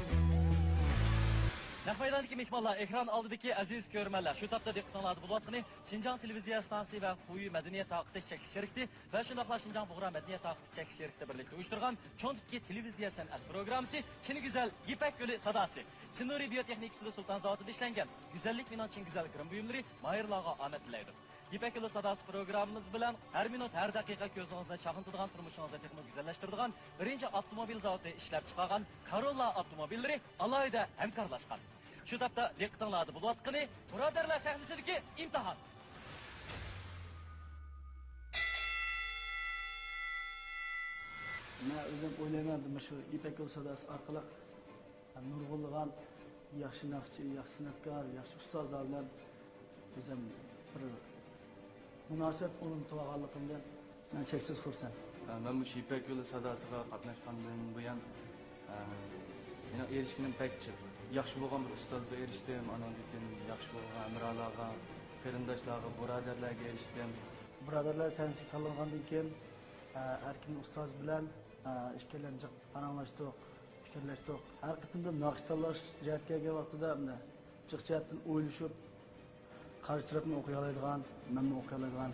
نەق مەيداندىكى مېھمانلار، ئېكران ئالدىدىكى ئەزىز كۆرۈرمەنلەر، شۇ تاپتا دىققىتىڭلاردا بولۇۋاتقىنى شىنجاڭ تېلېۋىزىيە ئىستانسىسى ۋە خۇيۇ مەدەنىيەت تارقىتىش چەكلىك شىركىتى ۋە شۇنداقلا شىنجاڭ بۇغرا مەدەنىيەت تارقىتىش چەكلىك شىركىتى بىرلىكتە ئۇيۇشتۇرغان چوڭ تىپتىكى تېلېۋىزىيە سەنئەت پروگراممىسى چىنە گۈزەل يىپەك يولى ساداسى. چىن نۇرى بىيو تېخنىكىسىدا سۇلتان زاۋۇتىدا ئىشلەنگەن گۈزەللىك مېنىڭ چىن گۈزەل گىرىم بۇيۇملىرى ماھىرلارغا ئامەت تىلەيدۇ. يىپەك يولى ساداسى پروگراممىمىز بىلەن ھەر مىنۇت، ھەر دەقىقە كۆزىڭىزنى چاقنىتىدىغان، تۇرمۇشىڭىزنى تېخىمۇ گۈزەللەشتۈرىدىغان بىرىنچى ئاپتوموبىل زاۋۇتى ئىشلەپ چىقارغان كاروللا ئاپتوموبىللىرى ئالاھىدە ھەمكارلاشقان. شۇ تاپتا دىققىتىڭلاردا بولۇۋاتقىنى بۇرادەرلەر سەھنىسىدىكى ئىمتىھان. مەن ئۆزۈم ئويلايمەن، مۇشۇ يىپەك يولى ساداسى ئارقىلىق نۇرغۇنلىغان ياخشى ناخشىچى، ياخشى سەنئەتكار، ياخشى ئۇستازلار بىلەن ئۆزۈم بىر مۇناسىۋەت ئورنىتىۋالغانلىقىمدىن مەن چەكسىز خۇرسەن. ئە، مەن مۇشۇ يىپەك يولى ساداسىغا قاتناشقاندىن بۇيان، ئە، مېنىڭ ئېرىشكىنىم بەك جىق. ياخشى بولغان بىر ئۇستازغا ئېرىشتىم، ئاندىن كېيىن ياخشى بولغان ھەمراھلارغا، قېرىنداشلارغا، بۇرادەرلەرگە ئېرىشتىم. بۇرادەرلەر سەھنىسىگە تاللانغاندىن كېيىن، ئە، ئەركىن ئۇستاز بىلەن، ئە، ئىككىيلەن جىق پاراڭلاشتۇق، پىكىرلەشتۇق. ھەر قېتىمدا ناخشا تاللاش جەھەتكە كەلگەن ۋاقتىدا، مەن جىق جەھەتتىن ئويلىشىپ، قارشى تەرەپمۇ ئوقۇيالايدىغان، مەنمۇ ئوقۇيالايدىغان،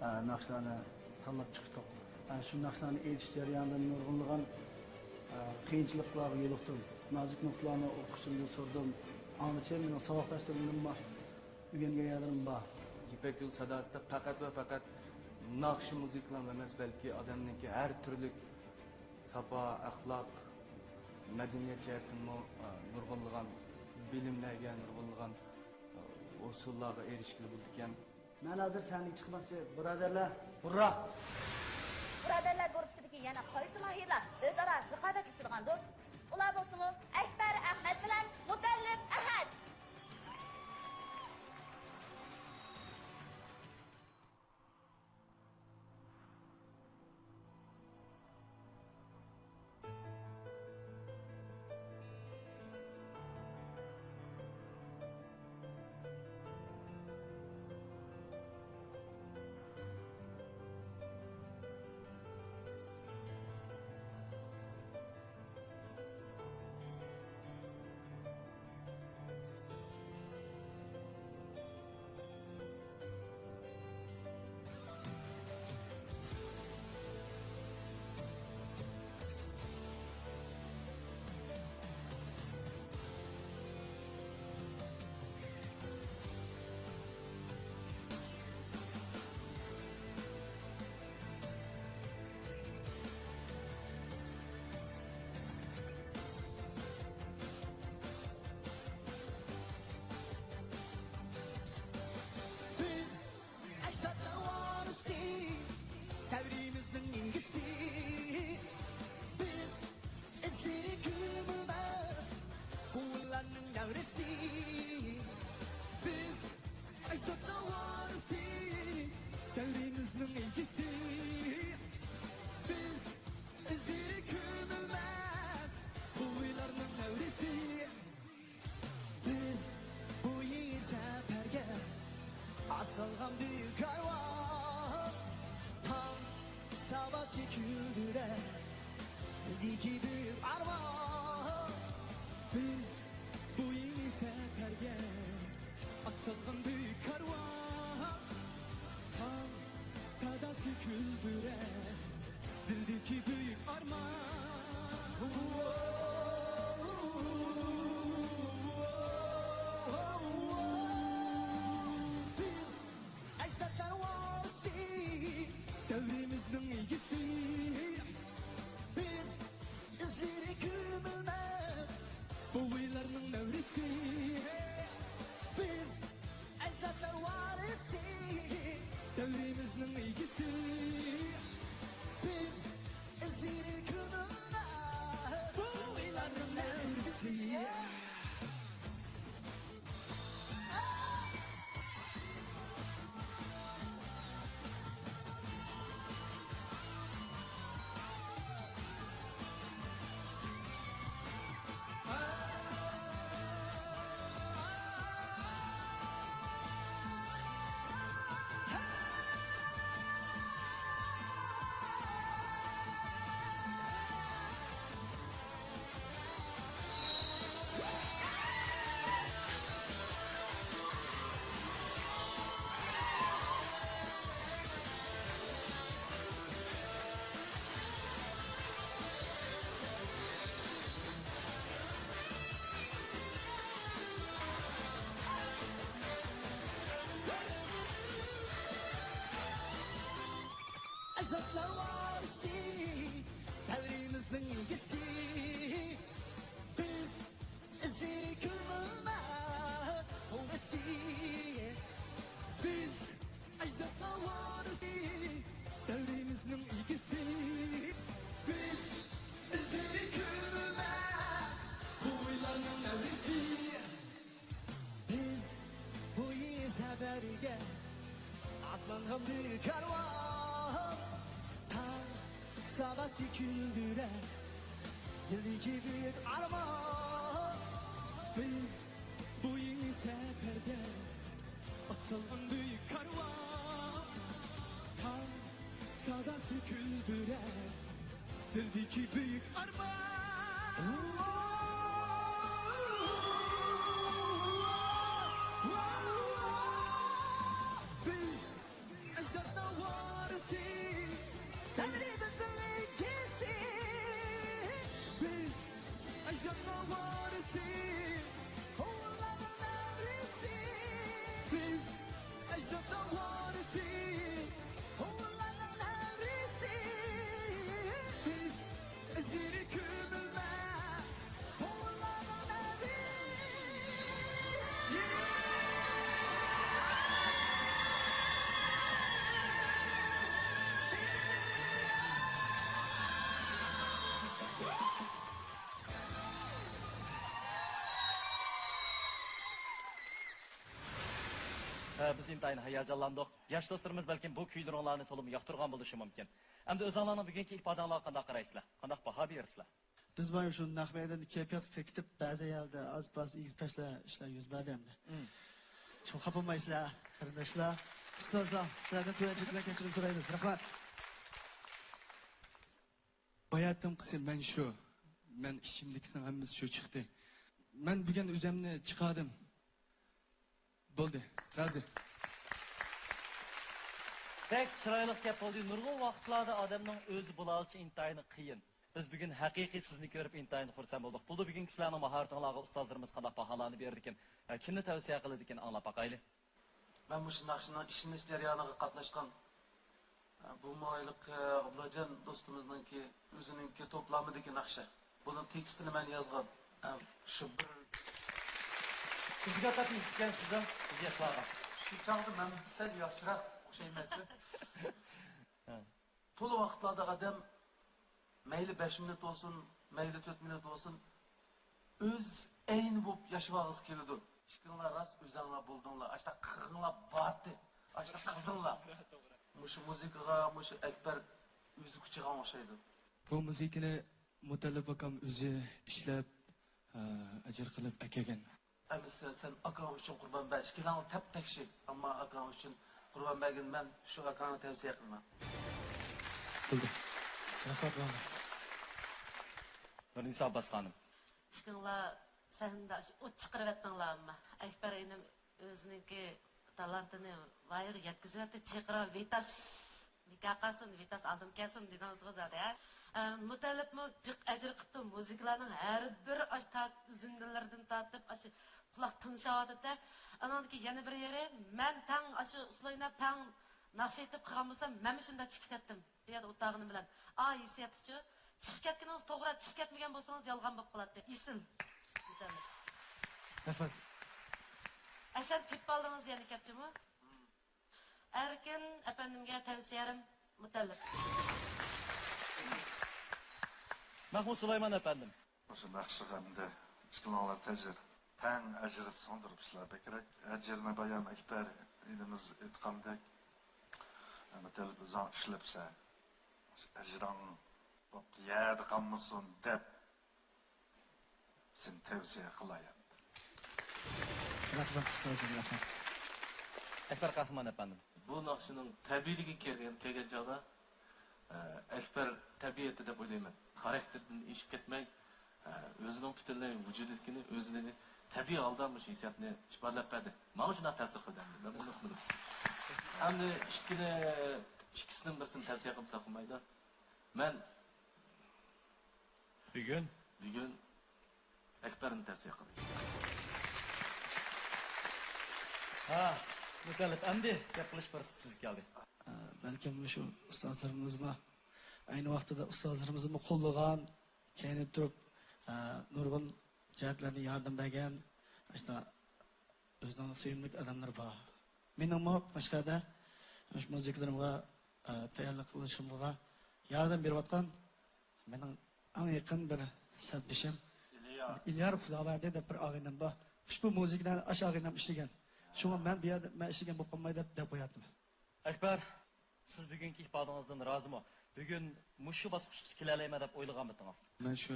ئە، ناخشىلارنى تاللاپ چىقتۇق. ئە، شۇ ناخشىلارنى ئېيتىش جەريانىدا نۇرغۇنلىغان، ئە، قىيىنچىلىقلارغا يولۇقتۇم. نازۇك نۇقتىلارنى ئوقۇشۇمدىن سورىدىم. ئاڭغىچە مېنىڭ ساۋاقداشلىرىمدىن بار، ئۆگەنگەن يەرلىرىم بار. يىپەك يولى ساداسىدا پەقەت ۋە پەقەت ناخشا، مۇزىكىلا ئەمەس، بەلكى ئادەمنىڭكى ھەر تۈرلۈك ساپا، ئەخلاق، مەدەنىيەت جەھەتتىنمۇ، ئە، نۇرغۇنلىغان بىلىملەرگە، نۇرغۇنلىغان، ئە، ھوسۇللارغا ئېرىشكىلى بولىدىكەن. مەن ھازىر سەھنىگە چىقماقچى، بۇرادەرلەر، ھۇررا! بۇرادەرلەر گۇرۇپپىسىدىكى يەنە قايسى ماھىرلار ئۆزئارا رىقابەتلىشىدىغاندۇ؟ ئۇلار بولسىمۇ ئەكبەر ئەخمەت بىلەن مۇتەللىپ ئەھەت. بىز ئەجدادلار ۋارىسى، دەۋرىمىزنىڭ ئىگىسى. بىز ئىزلىرى كۆمۈلمەس بوۋىلارنىڭ نەۋرىسى. بىز ئەجدادلار ۋارىسى، دەۋرىمىزنىڭ ئىگىسى. بىز ئىزلىرى كۆمۈلمەس بوۋىلارنىڭ نەۋرىسى. بىز بۇ يېڭى سەپەرگە ئاتسالغان بۈيۈك كارۋان. تاڭ ساداسى كۈلدۈرەر دىلدىكى بۈيۈك ئارمان. بىز بۇ يېڭى سەپەرگە ئاتسالغان بۈيۈك كارۋان. تاڭ ساداسى كۈلدۈرەر دىلدىكى بۈيۈك ئارمان. بىز ئەجدادلار ۋارىسى، دەۋرىمىزنىڭ ئىگىسى. بىز ئىزلىرى كۆمۈلمەس بوۋىلارنىڭ نەۋرىسى. بىز ئەجدادلار ۋارىسى، دەۋرىمىزنىڭ ئىگىسى. بىز ئىزلىرى كۆمۈلمەس بوۋىلارنىڭ نەۋرىسى. ئەجدادلار ۋارىسى، دەۋرىمىزنىڭ ئىگىسى. بىز ئىزلىرى كۆمۈلمەس بوۋىسى. بىز ئەجدادلار ۋارىسى، دەۋرىمىزنىڭ ئىگىسى. بىز ئىزلىرى كۆمۈلمەس بوۋايلارنىڭ نەۋرىسى. بىز بۇ يېڭى سەپەرگە ئاتلانغان بىر كارۋان. تاڭ ساداسى كۈلدۈرەر دىلدىكى بۈيۈك ئارمان. بىز بۇ يېڭى سەپەردە ئات سالغان بۈيۈك كارۋان. تاڭ ساداسى كۈلدۈرەر دىلدىكى بۈيۈك ئارمان. بىز ئەجدادنىڭ ۋارىسى، تەۋرىدىن تەۋرىگىسى. بىز ئەجدادنىڭ ۋارىسى، ھوۋلارنىڭ نەۋرىسى. بىز ئەجدادنىڭ ۋارىسى، ھوۋلارنىڭ نەۋرىسى. بىز ئىزلىرى كۆمۈلمەس بوۋايلارنىڭ نەۋرىسى. ھە، بىز ئىنتايىن ھاياجانلاندۇق. ياش دوستلىرىمىز بەلكىم بۇ كۈيلىرىڭلارنى تولىمۇ ياقتۇرغان بولۇشى مۇمكىن. ئەمدى ئۆزۈڭلارنىڭ بۈگۈنكى ئىپادەڭلارغا قانداق قارايسىلەر؟ قانداق باھا بېرىسىلەر؟ بىز مانا شۇ نەق مەيداندا كەيپىياتقا كېتىپ، بەزى يەردە ئاز-پاز ئېگىز-پەسلەر ئىشلار يۈز بەردى ئەمدى. شۇ خاپا بولمايسىلەر، قېرىنداشلار، ئۇستازلار، سىلەردىن تۆۋەنچىلىك بىلەن كەچۈرۈم سورايمىز. رەھمەت. باياتىنقىسى مەن شۇ. مەن ئىچىمدىكىسىنىڭ ھەممىسى شۇ چىقتى. مەن بۈگۈن ئۆزۈمنى چىقاردىم. بولدى، رازى. بەك چىرايلىق گەپ بولدى. نۇرغۇن ۋاقىتلاردا ئادەمنىڭ ئۆزى بولالىشى ئىنتايىن قىيىن. بىز بۈگۈن ھەقىقىي سىزنى كۆرۈپ ئىنتايىن خۇرسەن بولدۇق. بولدى، بۈگۈنكى سىلەرنىڭ ماھارىتىڭلارغا ئۇستازلىرىمىز قانداق باھالارنى بېرىدىكىن، ھە، كىمنى تەۋسىيە قىلىدىكىن، ئاڭلاپ باقايلى. مەن مۇشۇ ناخشىنىڭ ئىشلىنىش جەريانىغا قاتناشقان، ئە، بۇمۇ ھېلىقى ئابلاجان دوستىمىزنىڭكى ئۆزىنىڭكى توپلامىدىكى ناخشا. بۇنىڭ تېكىستىنى مەن يازغان. ئە، شۇ بىر بىزگە ئاتاپ يېزىپتىكەنسىز-دە، بىز ياشلارغا. شۇ چاغدا مەن سەل ياخشىراق ئوخشايمەنچۇ. ھە. تولا ۋاقىتلاردا ئادەم مەيلى بەش مىنۇت بولسۇن، مەيلى تۆت مىنۇت بولسۇن، ئۆز ئەينى بولۇپ ياشىۋالغۇسى كېلىدۇ. ئىككىڭلار راست ئۆزەڭلار بولدۇڭلار، ئاشۇنداق قىلغىنىڭلار بارتى، ئاشۇنداق قىلدىڭلار. مۇشۇ مۇزىكىغا مۇشۇ ئەكبەر ئۆزى كۈچىگەن ئوخشايدۇ. بۇ مۇزىكىنى مۇتەللىپ ئاكام ئۆزى ئىشلەپ، ئە، ئەجىر قىلىپ ئەكەلگەن. ئەمىسە سەن ئاكاڭ ئۈچۈن قۇربان بەر، ئىككىلەڭ تەپ تەكشى، ئەمما ئاكاڭ ئۈچۈن قۇربان بەرگىنى مەن شۇ ئاكاڭنى تەۋسىيە قىلىمەن. بولدى. رەھمەت ماڭا. نۇرنىسا ئابباس خانىم. ئىككىڭلار سەھنىدە ئاشۇ ئوت چىقىرىۋەتتىڭلار ئەمما. ئەكبەر ئىنىم ئۆزىنىڭكى تالانتىنى ۋايىغا يەتكۈزۈۋەتتى، چېقىرىپ ۋىتاس. نىكاھ قالسۇن، ۋىتاس ئالدىم كەلسۇن دېدىڭىزغۇ زادى، ھە؟ ئە، مۇتەللىپمۇ جىق ئەجىر قىپتۇ، مۇزىكىلارنىڭ ھەر بىر ئاشۇ تاك ئۈزۈندىلىرىدىن تارتىپ ئاشۇ قۇلاق تىڭشاۋاتىدۇ. ئانىڭدىكى يەنە بىر يېرى، مەن تەڭ ئاشۇ ئۇسسۇل ئويناپ، تەڭ ناخشا ئېيتىپ قىلغان بولسام، مەنمۇ شۇنداق چىقىپ كەتتىم. بۇ يەردە ئولتۇرغىنىم بىلەن. ئا، ھېسسىياتتىچۇ؟ چىقىپ كەتكىنىڭىز توغرا، چىقىپ كەتمىگەن بولسىڭىز يالغان بولۇپ قالاتتى. ئېسىل. مۇتەللىپ. رەھمەت. ئەشەم تېپىپ ئالدىڭىز يەنە كەپچىمۇ؟ ئەركىن ئەپەندىمگە تەۋسىيەم مۇتەللىپ. مەھمۇد سۇلايمان ئەپەندىم. مۇشۇ ناخشىغا ئەمدى ئىككىلىڭلار تەجىر، تەڭ ئەجىر سىڭدۈرۈپسىلەر بەكرەك. ئەجىرنى بايام ئەكبەر ئىنىمىز ئېيتقاندەك، مۇتەللىپ ئۆزۈڭ ئىشلەپسەن. ئەجرىڭ بوپتۇ، يەردە قالمىسۇن دەپ سېنى تەۋسىيە قىلاي ئەمدى. رەھمەت ئۇستازىم، رەھمەت. ئەكبەر قەھرىمان ئەپەندىم. بۇ ناخشىنىڭ تەبىئىيلىكىگە كەلگەن، كەلگەن چاغدا، ئە، ئەكبەر تەبىئىتى دەپ ئويلايمەن. خاراكتېردىن ئېشىپ كەتمەي، ئە، ئۆزىنىڭ پۈتۈنلەي ۋۇجۇدىدىكىنى، ئۆزىنى تەبىئىي ھالدا مۇشۇ ھېسسىياتنى ئىپادىلەپ بەردى. ماڭا شۇنداق تەسىر قىلدى ئەمدى. مەن بۇنى ئۇقمىدىم. ئەمدى ئىككىنى، ئىككىسىنىڭ بىرسىنى تەۋسىيە قىلمىساق بولمايدۇ. مەن بۈگۈن؟ بۈگۈن ئەكبەرنى تەۋسىيە قىلدى. ھا، مۇتەللىپ، ئەمدى گەپ قىلىش پۇرسىتى سىزگە كەلدى. ئە، بەلكىم مۇشۇ ئۇستازلىرىمىزمۇ، ئەينى ۋاقتىدا ئۇستازلىرىمىزمۇ قوللىغان، كەينىدە تۇرۇپ، ئە، نۇرغۇن جەھەتلەردىن ياردەم بەرگەن، ئاشۇنداق ئۆزىنىڭ سۆيۈملۈك ئادەملىرى بار. مېنىڭمۇ مەشقەدە مۇشۇ مۇزىكىلىرىمغا، ئە، تەييارلىق قىلىشىمغا ياردەم بېرىۋاتقان مېنىڭ ئەڭ يېقىن بىر سەپدىشىم ئىليار، ئىليار خۇداۋەردى دەپ بىر ئاغىنەم بار. ئۇشبۇ مۇزىكىنى ئاشۇ ئاغىنەم ئىشلىگەن. شۇڭا مەن بۇ يەردە مەن ئىشلىگەن بولۇپ قالماي دەپ، دەپ قوياتتىم. ئەكبەر، سىز بۈگۈنكى ئىپادىڭىزدىن رازىمۇ؟ بۈگۈن مۇشۇ باسقۇچقىچە كېلەلەيمەن دەپ ئويلىغانمىتىڭىز؟ مەن شۇ،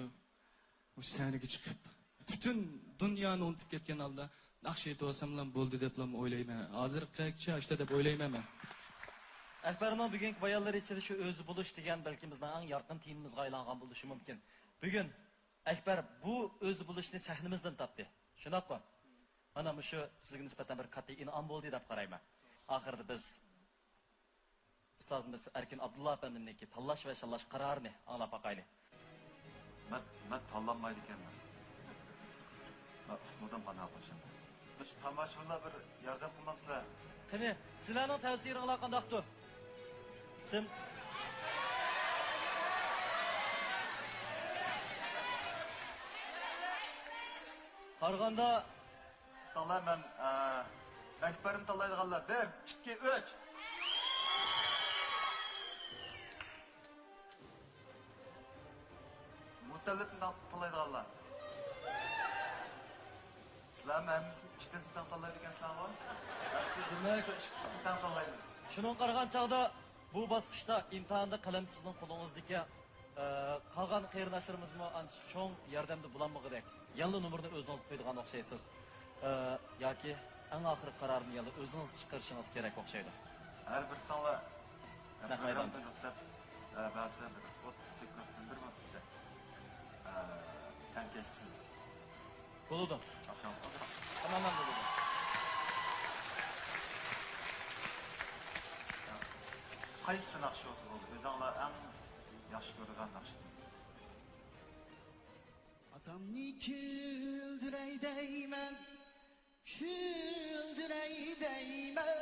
مۇشۇ سەھنىگە چىقىپ، پۈتۈن دۇنيانى ئۇنتۇپ كەتكەن ھالدا ناخشا ئېيتىۋالساملا بولدى دەپلا ئويلايمەن. ھازىرقىچە ئاشۇنداق دەپ ئويلايمەن مەن. ئەكبەرنىڭ بۈگۈنكى بايانلىرى ئىچىدە شۇ ئۆزى بولۇش دېگەن بەلكى بىزنىڭ ئەڭ يارقىن تېمىمىزغا ئايلانغان بولۇشى مۇمكىن. بۈگۈن ئەكبەر بۇ ئۆزى بولۇشنى سەھنىمىزدىن تاپتى. شۇنداققۇ؟ مانا مۇشۇ سىزگە نىسبەتەن بىر كاتتا ئىنئام بولدى دەپ قارايمەن. ئاخىرىدا بىز ئۇستازىمىز ئەركىن ئابدۇللا ئەپەندىمنىڭكى تاللاش ۋە شاللاش قارارىنى ئاڭلاپ باقايلى. مەن، مەن تاللانمايدىكەنمەن. مەن ئۇقمىدىم قانداق قىلىشىمنى. مۇشۇ تاماشىبىنلار بىر ياردەم قىلمامسىلەر؟ قېنى، سىلەرنىڭ تەسىرىڭلار قانداقتۇ؟ سىم. قارىغاندا، تاللايمەن، ئە، ئەكبەرنى تاللايدىغانلار، بىر، ئىككى، ئۈچ. مۇتەللىپنى تاللايدىغانلار. سىلەرمۇ ھەممىسىنى ئىككىسىنى تەڭ تاللايدىكەنسىلەرغۇ؟ سىز دېمەك، ئىككىسىنى تەڭ تاللايمىز. شۇنىڭغا قارىغان چاغدا بۇ باسقۇچتا ئىمتىھاندا قەلەم سىزنىڭ قولىڭىزدىكەن. ئە، قالغان قېرىنداشلىرىمىزمۇ ئانچە چوڭ ياردەمدە بولالمىغۇدەك. يەنىلا نومۇرنى ئۆزىڭىز قويىدىغان ئوخشايسىز. ئە، ياكى ئەڭ ئاخىرقى قارارنى يەنىلا ئۆزىڭىز چىقىرىشىڭىز كېرەك ئوخشايدۇ. ھەر بىرسىڭلار نەق مەيداندا رۇخسەت، ئە، بەرسە بىر ئوتتۇز سېكۇنت بىلدۈرمەپتىكەن. ئە، تەڭكەشسىز. بولىدۇ. ئاخشام. تامامەن بولىدۇ. قايسى ناخشا بولسا بولدى. ئۆزۈڭلار ئەڭ ياخشى كۆرىدىغان ناخشا. ئاتامنى كۈلدۈرەي دەيمەن، كۈلدۈرەي دەيمەن.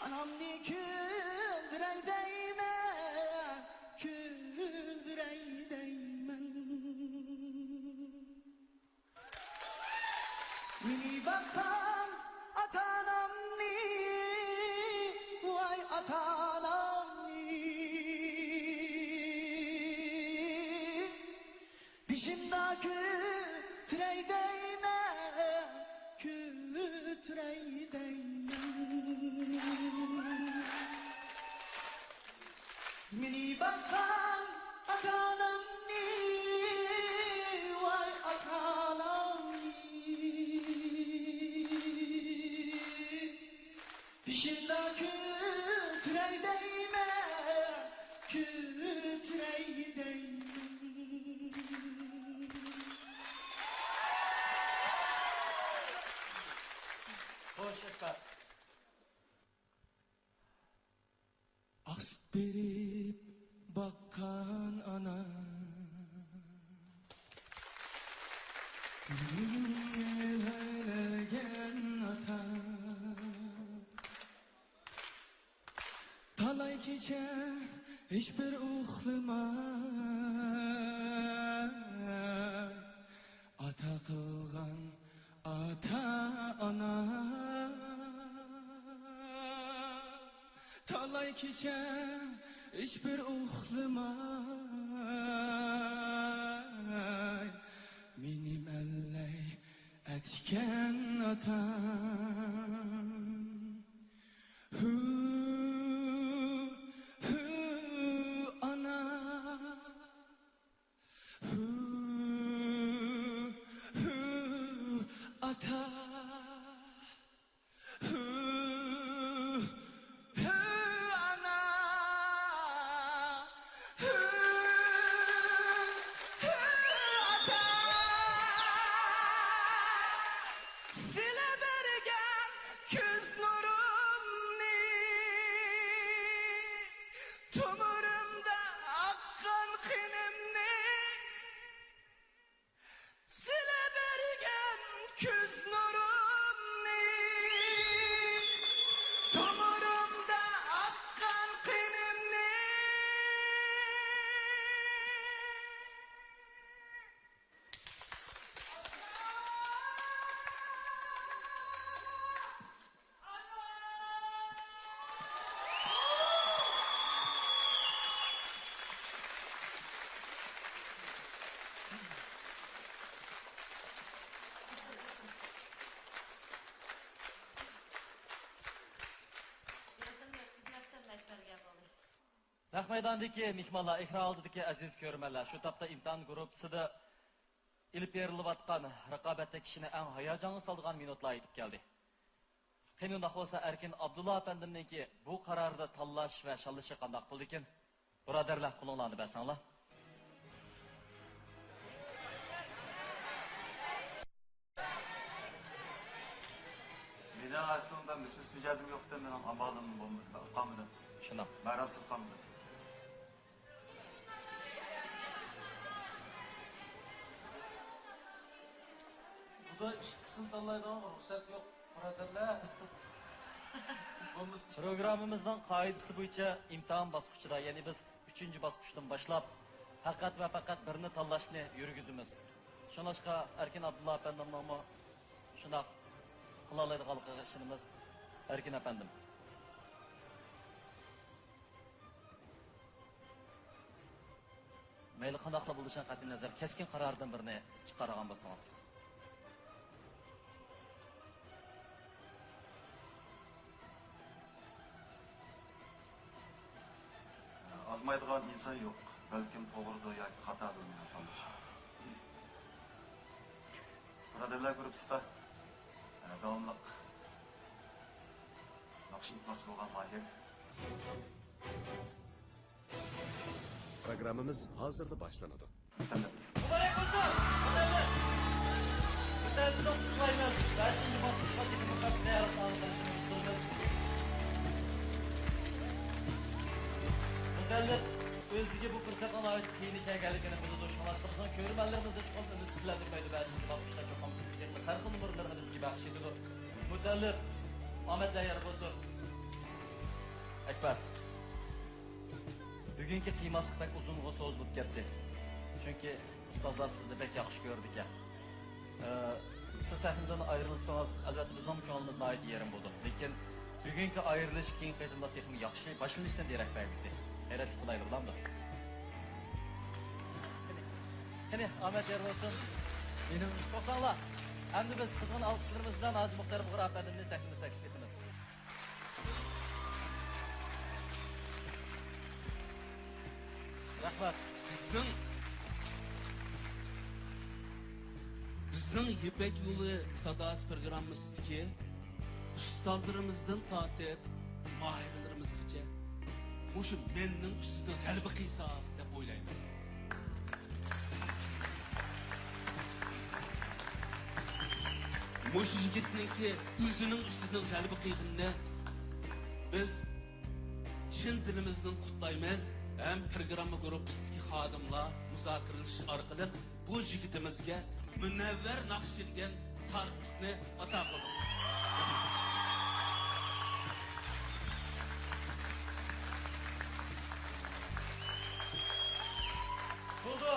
ئانامنى كۈلدۈرەي دەيمەن، كۈلدۈرەي دەيمەن. مېنى باققان ئاتا-ئانامنى، ۋاي ئاتا-ئانامنى. بېشىمدا كۆتۈرەي دەيمەن، كۆتۈرەي دەيمەن. مېنى باققان ئاتا-ئانامنى، ۋاي ئاتا-ئانامنى. بېشىمدا كۆتۈرەي دەيمەن، كۆتۈرەي دەيمەن. خوش، ئەكبەر. ئاق سۈت بېرىپ باققان ئانا، گۈلۈمنى لەيلەرگەن ئاتا. تالاي كېچە ھېچبىر ئۇخلىماي، ئاتا قىلغان ئاتا-ئانا. تالاي كېچە ھېچبىر ئۇخلىماي، مېنى مەللەي ئەتكەن ئاتام. ھۇ، ھۇ، ئانا. ھۇ، ھۇ، ئاتا. ھۇ، ھۇ، ئانا. ھۇ، ھۇ، ئاتا. سىلە بەرگەن كۆز نۇرۇمنى، تومۇرۇمدا ئاققان قېنىمنى، سىلە بەرگەن كۆز نۇرۇمنى، تومۇرۇمدا ئاققان قېنىمنى. نەق مەيداندىكى مېھمانلار، ئېكران ئالدىدىكى ئەزىز كۆرۈرمەنلەر، شۇ تاپتا ئىمتىھان گۇرۇپپىسىدا ئېلىپ بېرىلىۋاتقان رىقابەتتە كىشىنى ئەڭ ھاياجانغا سالىدىغان مىنۇتلار يېتىپ كەلدى. قېنى ئۇنداق بولسا، ئەركىن ئابدۇللا ئەپەندىمنىڭكى بۇ قاراردا تاللاش ۋە شاللىشى قانداق بولىدىكىن؟ بۇرادەرلەر، قولۇڭلارنى بەرسەڭلار. مېنىڭ ئەسلىمدە مىس-مىس مىجەزىم يوقتى، مېنىڭ ئامالىم بولمىدى، مەن ئۇقالمىدىم. شۇنداق. مەن راست ئۇقالمىدىم. بۇدا ئىككىسىنى تاللايدىغان رۇخسەت يوق، بۇرادەرلەر. بولمىسا ئىككىسى. پروگراممىمىزنىڭ قائىدىسى بويىچە ئىمتىھان باسقۇچىدا، يەنى بىز ئۈچىنچى باسقۇچتىن باشلاپ، پەقەت ۋە پەقەت بىرنى تاللاشنى يۈرگۈزىمىز. شۇڭلاشقا ئەركىن ئابدۇللا ئەپەندىمنىڭمۇ شۇنداق قىلالايدىغانلىقىغا ئىشىنىمىز. ئەركىن ئەپەندىم. مەيلى قانداقلا بولۇشىغا قەتئىينەزەر، كەسكىن قارارىدىن بىرنى چىقارغان بولسىڭىز. ئازمايدىغان ئىنسان يوق، بەلكىم توغرىدۇر ياكى خاتادۇر مېنىڭ تاللىشىم. بۇرادەرلەر گۇرۇپپىسىدا، ئە، داۋاملىق ناخشا ئېيتماقچى بولغان ماھىر. پروگراممىمىز ھازىرلا باشلىنىدۇ. مۇبارەك بولسۇن! مۇتەللىپ! مۇتەللىپنى قۇتلۇقلايمىز. بەشىنچى باسقۇچقا تېخىمۇ قەتئىي ھەرىكەت قىلىشىنى ئۈمىد قىلىمىز. مۇتەللىپ ئۆزىگە بۇ پۇرسەتنىڭ ناھايىتى قىيىن ئىكەنلىكىنى بىلىدۇ. شۇڭلاشقا بىزنىڭ كۆرۈرمەنلىرىمىزدە چوقۇم ئۈمىد سىلەردىن پەيدا بەشىنچى باسقۇچتا چوقۇم يەنە سەرخىل نومۇرلىرىنى بىزگە بەخش ئېتىدۇ. مۇتەللىپ، ئامەتلەر يار بولسۇن. ئەكبەر، بۈگۈنكى قىيماسلىق بەك ئۇزۇنغا سوزۇلۇپ كەتتى. چۈنكى ئۇستازلار سىزنى بەك ياخشى كۆرىدىكەن. ئە، سىز سەھنىدىن ئايرىلسىڭىز، ئەلۋەتتە بىزنىڭ كۆڭلىمىز ناھايىتى يېرىم بولىدۇ. لېكىن بۈگۈنكى ئايرىلىش كېيىنكى قېتىمدا تېخىمۇ ياخشى باشلىنىشتىن دېرەك بەرگۈسى. غەيرەتلىك بولايلى، بولامدۇ؟ قېنى، قېنى، ئامەت يار بولسۇن. مېنىڭ. توختاڭلار. ئەمدى بىز قىزغىن ئالقىشلىرىمىز بىلەن ھاجى مۇختەر بۇغرا ئەپەندىمنى سەھنىمىزگە تەكلىپ ئېتىمىز. رەھمەت. بىزنىڭ، بىزنىڭ يىپەك يولى ساداسى پروگراممىسىدىكى ئۇستازلىرىمىزدىن تارتىپ ماھىرلىرىمىزغىچە مۇشۇ مەننىڭ ئۈستىدىن غەلىبە قىلسا دەپ ئويلايمەن. مۇشۇ يىگىتنىڭكى ئۆزىنىڭ ئۈستىدىن غەلىبە قىلغىنىنى بىز چىن دىلىمىزدىن قۇتلايمىز ھەم پروگرامما گۇرۇپپىسىدىكى خادىملار مۇزاكىرىلىشىش ئارقىلىق بۇ يىگىتىمىزگە مۇنەۋۋەر ناخشا دېگەن تارتۇقنى ئاتا قىلدۇق. بولدى.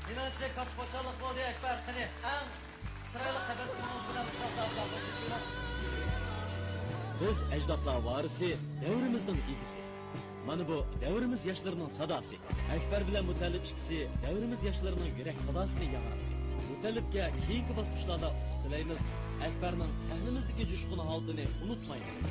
مېنىڭچە كاتتا خۇشاللىق بولدى، ئەكبەر. قېنى، ئەڭ چىرايلىق تەبەسسۇمىڭىز بىلەن ئۇستازلار بىلەن خوشلىشىڭلار. بىز ئەجدادلار ۋارىسى، دەۋرىمىزنىڭ ئىگىسى. مانا بۇ دەۋرىمىز ياشلىرىنىڭ ساداسى. ئەكبەر بىلەن مۇتەللىپ ئىككىسى دەۋرىمىز ياشلىرىنىڭ يۈرەك ساداسىنى ياڭراتتى. مۇتەللىپكە كېيىنكى باسقۇچلاردا ئۇتۇق تىلەيمىز. ئەكبەرنىڭ سەھنىمىزدىكى جۇشقۇن ھالىتىنى ئۇنتۇمايمىز.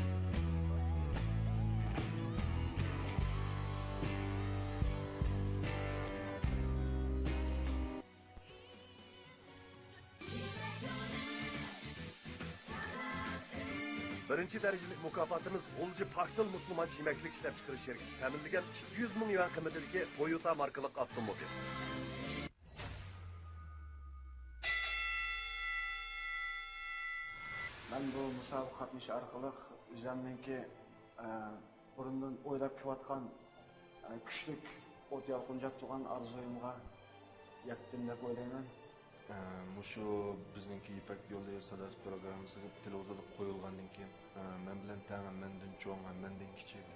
بىرىنچى دەرىجىلىك مۇكاپاتىمىز غۇلجا پاكتىل مۇسۇلمانچە يېمەكلىك ئىشلەپچىقىرىش شىركىتى تەمىنلىگەن ئىككى يۈز مىڭ يۈەن قىممىتىدىكى تويوتا ماركىلىق ئاپتوموبىل. مەن بۇ مۇسابىقە قاتنىشىش ئارقىلىق ئۆزۈمنىڭكى، ئە، بۇرۇندىن ئويلاپ كېلىۋاتقان، ئە، كۈچلۈك ئوت يالقۇنجاپ تۇرغان ئارزۇيۇمغا يەتتىم دەپ ئويلايمەن. ئە، مۇشۇ بىزنىڭكى يىپەك يولى ساداسى پروگراممىسىغا تېلېۋىزوردا قويۇلغاندىن كېيىن، ئە، مەن بىلەن تەڭ ھەم مەندىن چوڭ ھەم مەندىن كىچىك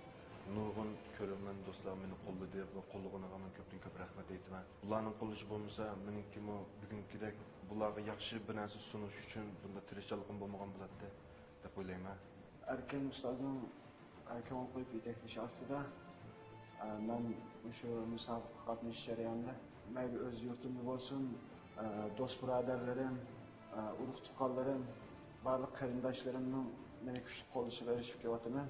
نۇرغۇن كۆرۈرمەن دوستلار مېنى قوللىدى. بۇ قوللىغىنىغا مەن كۆپتىن كۆپ رەھمەت ئېيتىمەن. ئۇلارنىڭ قوللىشى بولمىسا، مېنىڭكىمۇ بۈگۈنكىدەك بۇلارغا ياخشى بىر نەرسە سۇنۇش ئۈچۈن بۇنداق تىرىشچانلىقىم بولمىغان بولاتتى دەپ ئويلايمەن. ئەركىن ئۇستازنىڭ، ئە، كۆڭۈل قويۇپ يېتەكلىشى ئاستىدا، ئە، مەن مۇشۇ مۇسابىقىگە قاتنىشىش جەريانىدا مەيلى ئۆز يۇرتۇمدا بولسۇن، ئە، دوست بۇرادەرلىرىم، ئە، ئۇرۇق تۇغقانلىرىم، بارلىق قېرىنداشلىرىمنىڭ مېنى كۈچلۈك قوللىشىغا ئېرىشىپ كېلىۋاتىمەن.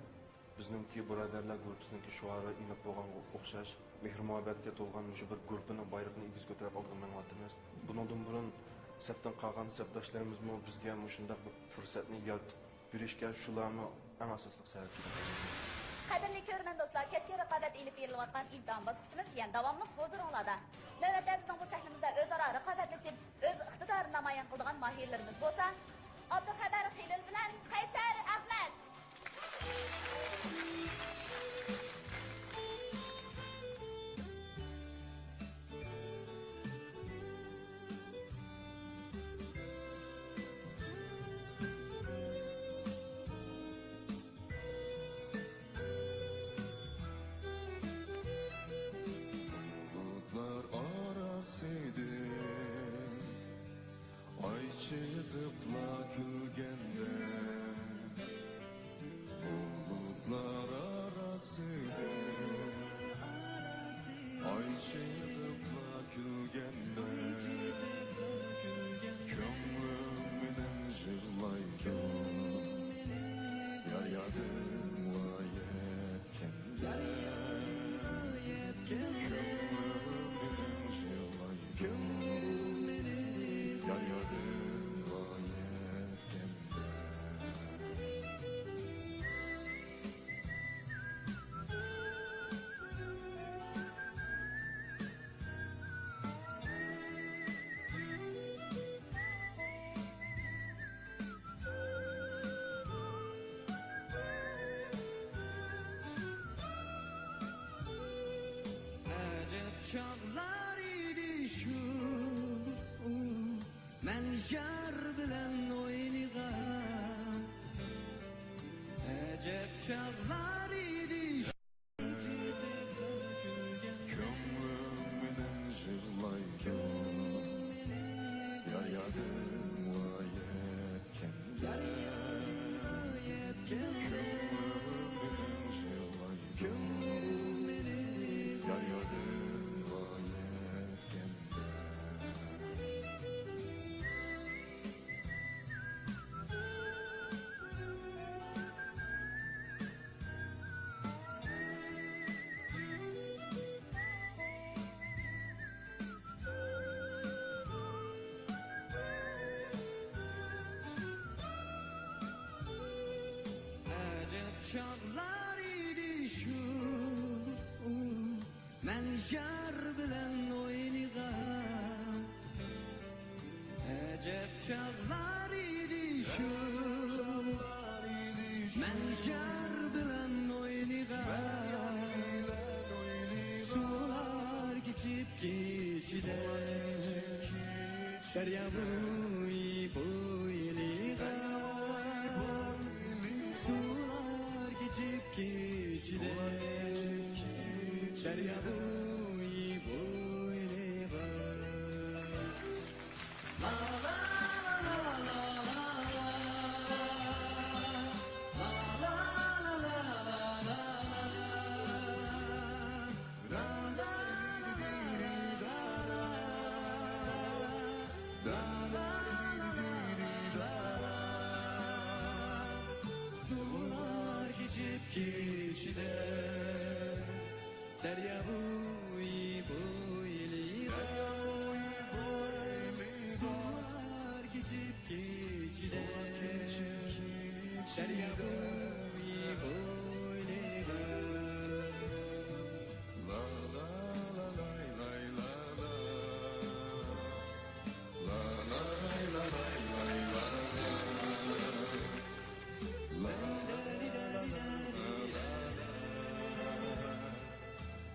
بىزنىڭكى بۇرادەرلەر گۇرۇپپىسىنىڭكى شوئارى ئېنىق بولغانغا ئوخشاش، مېھىر-مۇھەببەتكە تولغان مۇشۇ بىر گۇرۇپپىنىڭ بايرىقىنى ئېگىز كۆتۈرۈپ ئالغا مېڭىۋاتىمىز. بۇنىڭدىن بۇرۇن سەپتىن قالغان سەپداشلىرىمىزمۇ بىزگە مۇشۇنداق بىر پۇرسەتنى يارىتىپ بېرىشكە شۇلارمۇ ئەڭ ئاساسلىق سەۋەبچىلىك بولدى. قەدىرلىك كۆرۈرمەن دوستلار، كەسكىن رىقابەت ئېلىپ بېرىلىۋاتقان ئىمتىھان باسقۇچىمىز يەنە داۋاملىق ھۇزۇرۇڭلاردا. نۆۋەتتە بىزنىڭ بۇ سەھنىمىزدە ئۆزئارا رىقابەتلىشىپ، ئۆز ئىقتىدارىنى نامايان قىلىدىغان ماھىرلىرىمىز بولسا، ئابدۇخەۋەر خېلىل بىلەن قەيسەر ئەخمەت. بۇلۇتلار ئارىسىدىن ئاي چىقىپلا كۈلگەندە، بۇلۇتلار ئارىسىدىن ئاي چىقىپلا كۈلگەندە، كۆڭلۈم مېنىڭ يىغلايدۇ، يار يادىڭغا يەتكەندە. كۆڭلۈم مېنىڭ يىغلايدۇ، يار يادىڭغا يەتكەندە. ئەجەب چاغلار ئىدى شۇ، مەن يار بىلەن ئوينىغان. ئەجەب چاغلار ئىدى شۇ. كۆڭلۈم مېنىڭ يىغلايدۇ، يار يادىڭغا يەتكەندە. كۆڭلۈم مېنىڭ يىغلايدۇ، يار يادىڭغا يەتكەندە. ئەجەب چاغلار ئىدى شۇ، مەن يار بىلەن ئوينىغان. ئەجەب چاغلار ئىدى شۇ، مەن يار بىلەن ئوينىغان. سۇلار كېچىپ كېچىدە، دەريا بويى بويلىغان. سۇلار كېچىپ كېچىدە، دەريا بويى بويلىغان. سۇلار كېچىپ كېچىدە، دەريا بويى بويلىغان. سۇلار كېچىپ كېچىدە، دەريا بويى بويلىغان. لا لا لا لاي لاي لا لا. لا لاي لا لاي لاي لا لا. لا لا لا لا لا.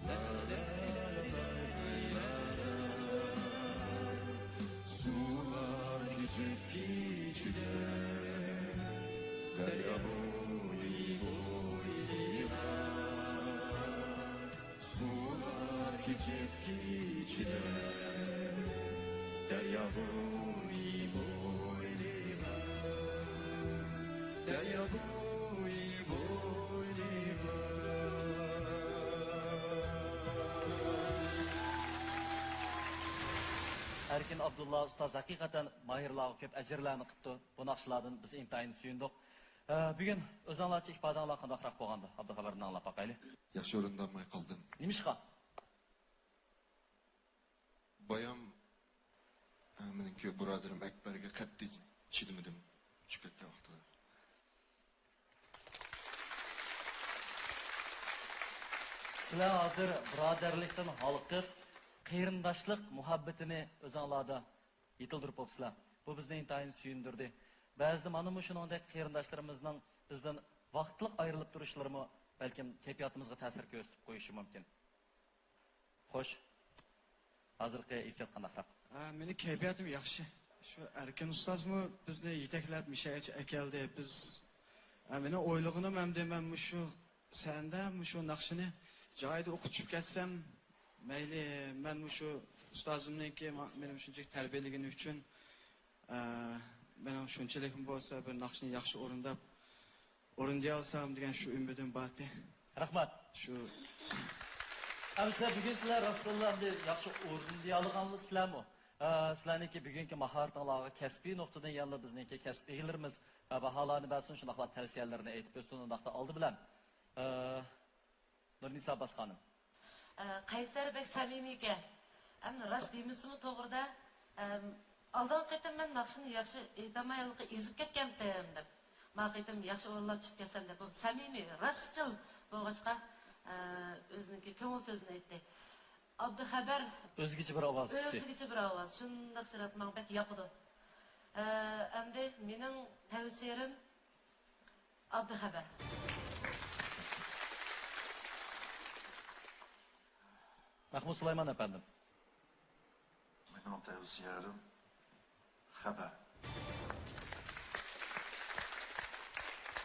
لا لا لا لا لاي لا لا. سۇلار كېچىپ كېچىدە، دەريا بويى بويلىغان. سۇلار كېچىپ كېچىدە، دەريا بويى بويلىغان. دەريا بويى بويلىغان. ئەركىن ئابدۇللا ئۇستاز ھەقىقەتەن ماھىرلارغا كۆپ ئەجىرلەرنى قىپتۇ. بۇ ناخشىلاردىن بىز ئىنتايىن سۆيۈندۇق. ئە، بۈگۈن ئۆزۈڭلارچە ئىپادەڭلار قانداقراق بولغاندۇ؟ ئابدۇخەۋەردىن ئاڭلاپ باقايلى. ياخشى ئورۇندالماي قالدىم. نېمىشقا؟ بايام، ئە، مېنىڭكى بۇرادىرىم ئەكبەرگە قەتئىي چىدىمىدىم چۈشۈپ كەتكەن ۋاقتىدا. سىلەر ھازىر بۇرادەرلىكتىن ھالقىپ، قېرىنداشلىق مۇھەببىتىنى ئۆزۈڭلاردا يېتىلدۈرۈپ بوپسىلەر. بۇ بىزنى ئىنتايىن سۆيۈندۈردى. بەزىدە مانا مۇشۇنىڭدەك قېرىنداشلىرىمىزنىڭ بىزدىن ۋاقىتلىق ئايرىلىپ تۇرۇشلىرىمۇ بەلكىم كەيپىياتىمىزغا تەسىر كۆرسىتىپ قويۇشى مۇمكىن. خوش. ھازىرقى ھېسسىيات قانداقراق؟ ھە، مېنىڭ كەيپىياتىم ياخشى. شۇ ئەركىن ئۇستازمۇ بىزنى يېتەكلەپ مىشەگىچە ئەكەلدى. بىز، ھە، مېنىڭ ئويلىغىنىم ئەمدى مەن مۇشۇ سەھنىدە مۇشۇ ناخشىنى جايىدا ئوقۇتۇپ كەتسەم، مەيلى، مەن مۇشۇ ئۇستازىمنىڭكى ما-، مېنى مۇشۇنچىلىك تەربىيەلىگىنى ئۈچۈن، ئە، مېنىڭ شۇنچىلىكمۇ بولسا بىر ناخشىنى ياخشى ئورۇنداپ، ئورۇندىيالسام دېگەن شۇ ئۈمىدىم بارتى. رەھمەت. شۇ. ئەمىسە بۈگۈن سىلەر راستتىنلا ئەمدى ياخشى ئورۇندىيالىغانلا سىلەرمۇ؟ ئە، سىلەرنىڭكى بۈگۈنكى ماھارىتىڭلارغا كەسپىي نۇقتىدىن يەنىلا بىزنىڭكى كەسىپ ئىگىلىرىمىز، ئە، باھالارنى بەرسۇن، شۇنداقلا تەۋسىيەلىرىنى ئېيتىپ ئۆتسۇن. ئۇنداقتا ئالدى بىلەن، ئە، نۇرنىسا ئابباس خانىم. ئە، قەيسەر بەك سەمىمىيكەن. ئەمدى راست دېمىسىمۇ توغرىدا، ئەم، ئالدىنقى قېتىم مەن ناخشىنى ياخشى ئېيتالمايۋاتقان ئېزىپ كەتكەنتىم دەپ. ما قېتىم ياخشى ئورۇنلاپ چىقىپ كەتسەم دەپ، بۇ سەمىمىي، راستچىل بولغاچقا، ئە، ئۆزىنىڭكى كۆڭۈل سۆزىنى ئېيتتى. ئابدۇخەۋەر. ئۆزگىچە بىر ئاۋاز ئۆزگىچە بىر ئاۋاز، شۇنداق سۈرەت ماڭا بەك ياقىدۇ. ئە، ئەمدى مېنىڭ تەۋسىيەم ئابدۇخەۋەر. مەھمۇد سۇلايمان ئەپەندىم. مېنىڭ تەۋسىيەم خەۋەر.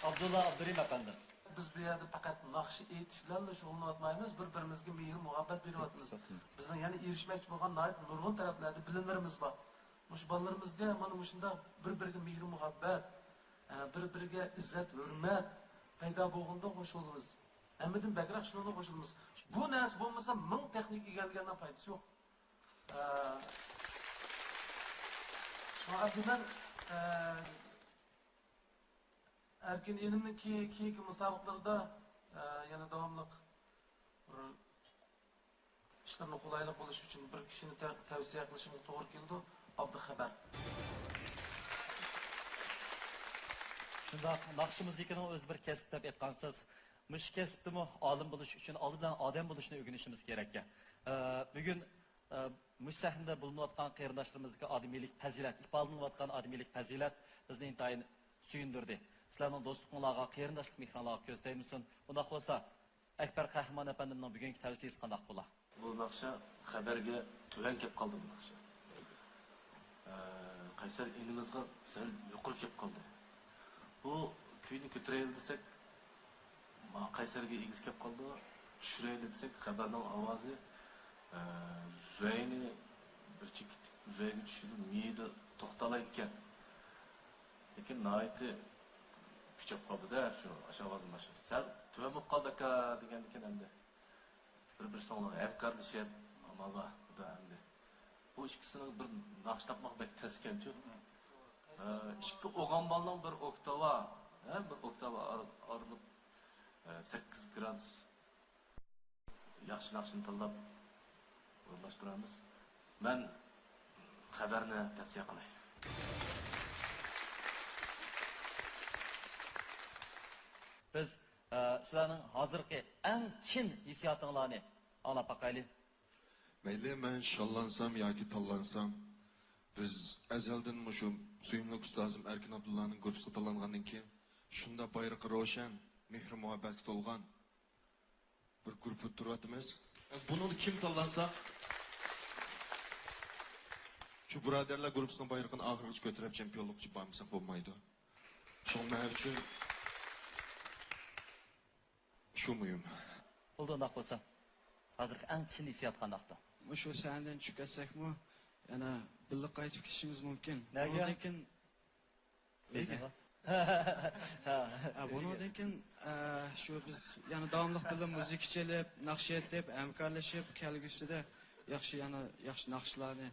ئابدۇللا ئابدۇرېھىم ئەپەندىم. بىز بۇ يەردە پەقەت ناخشا ئېيتىش بىلەنلا شۇغۇللىنىۋاتمايمىز، بىر-بىرىمىزگە مېھىر-مۇھەببەت بېرىۋاتىمىز. بىزنىڭ يەنە ئېرىشمەكچى بولغان ناھايىتى نۇرغۇن تەرەپلەردە بىلىملىرىمىز بار. مۇشۇ بالىلىرىمىزگە مانا مۇشۇنداق بىر-بىرىگە مېھىر-مۇھەببەت، ئە، بىر-بىرىگە ئىززەت-ھۆرمەت پەيدا بولغىنىدا خوش بولىمىز. ھەممىدىن بەكرەك شۇنىڭغا خوش بولىمىز. بۇ نەرسە بولمىسا، مىڭ تېخنىكا ئىگىلىگەننىڭ پايدىسى يوق. ئە، شۇڭا ئەمدى مەن، ئە، ئەركىن ئىنىمنىڭ كېيىن-، كېيىنكى مۇسابىقىلىرىدا، ئە، يەنە داۋاملىق بىر ئىشلىرىنىڭ قولايلىق بولۇشى ئۈچۈن بىر كىشىنى تە-، تەۋسىيە قىلىشىمغا توغرا كېلىدۇ، ئابدۇخەۋەر. شۇنداق، ناخشا مۇزىكىنىڭ ئۆزى بىر كەسىپ دەپ ئېيتقانسىز. مۇشۇ كەسىپتىمۇ ئالىم بولۇش ئۈچۈن ئالدى بىلەن ئادەم بولۇشنى ئۆگىنىشىمىز كېرەككەن. ئە، بۈگۈن، ئە، مۇشۇ سەھنىدە بولۇنۇۋاتقان قېرىنداشلىرىمىزدىكى ئادىمىيلىك پەزىلەت، ئىپادىلىنىۋاتقان ئادىمىيلىك پەزىلەت بىزنى ئىنتايىن سۆيۈندۈردى. سىلەرنىڭ دوستلۇقۇڭلارغا، قېرىنداشلىق مېھرىڭلارغا كۆز تەگمىسۇن. ئۇنداق بولسا، ئەكبەر قەھرىمان ئەپەندىمنىڭ بۈگۈنكى تەۋسىيىسى قانداق بولا؟ بۇ ناخشا خەۋەرگە تۆۋەن كەپ قالدى بۇ ناخشا. ئە، قەيسەر ئىنىمىزغا سەل يۇقىرى كەپ قالدى. بۇ كۈينى كۆتۈرەيلى دېسەك، ما-، قەيسەرگە ئېگىز كەپ قالدى. چۈشۈرەيلى دېسەك، خەۋەرنىڭ ئاۋازى، ئە، رەينى بىر چېكىتلىك رەيگە چۈشىدۇ، مىدا توختالايدىكەن. لېكىن ناھايىتى كۈچەپ قالدى-دە، شۇ ئاشۇ ئاۋازنى باشلاپ. سەل تۆۋەن بولۇپ قالدى ئاكا دېگەندىكىن ئەمدى. بىر-بىرسىڭلار ھەمكارلىشىپ، ئامانلا، خۇدا ئەمدى. بۇ ئىككىسىنىڭ بىر ناخشا تاپماق بەك تەسكەنچۇ. ئە، ئىككى ئوغان بالىنىڭ بىر ئوكتاۋا، ھە، بىر ئوكتاۋا ئار-، ئارىلىق، ئە، سەككىز گرادۇس. ياخشى ناخشىنى تاللاپ ئورۇنلاشتۇرىمىز. مەن خەۋەرنى تەۋسىيە قىلاي. بىز، ئە، سىلەرنىڭ ھازىرقى ئەڭ چىن ھېسسىياتىڭلارنى ئاڭلاپ باقايلى. مەيلى، مەن شاللانسام ياكى تاللانسام، بىز ئەزەلدىن مۇشۇ سۆيۈملۈك ئۇستازىم ئەركىن ئابدۇللانىڭ گۇرۇپپىسىغا تاللانغاندىن كېيىن، شۇنداق بايرىقى روشەن، مېھرى-مۇھەببەتكە تولغان، بىر گۇرۇپپىدا تۇرۇۋاتىمىز. بۇنىڭدا كىم تاللانسا، شۇ بۇرادەرلەر گۇرۇپپىسىنىڭ بايرىقىنى ئاخىرغىچە كۆتۈرۈپ، چېمپىيونلۇققىچە بارمىساق بولمايدۇ. شۇڭا مەن ئۈچۈن شۇ مۇھىم. بولدى، ئۇنداق بولسا، ھازىرقى ئەڭ چىن ھېسسىيات قانداقتۇ؟ مۇشۇ سەھنىدىن چۈشۈپ كەتسەكمۇ، يەنە بىللە قايتىپ كېتىشىمىز مۇمكىن. نەگە؟ ئۇنىڭدىن كېيىن نېمە؟ ھە، بۇنىڭدىن كېيىن، ئە، شۇ بىز يەنە داۋاملىق بىللە مۇزىكا چېلىپ، ناخشا ئېيتىپ، ھەمكارلىشىپ، كەلگۈسىدە ياخشى، يەنە ياخشى ناخشىلارنى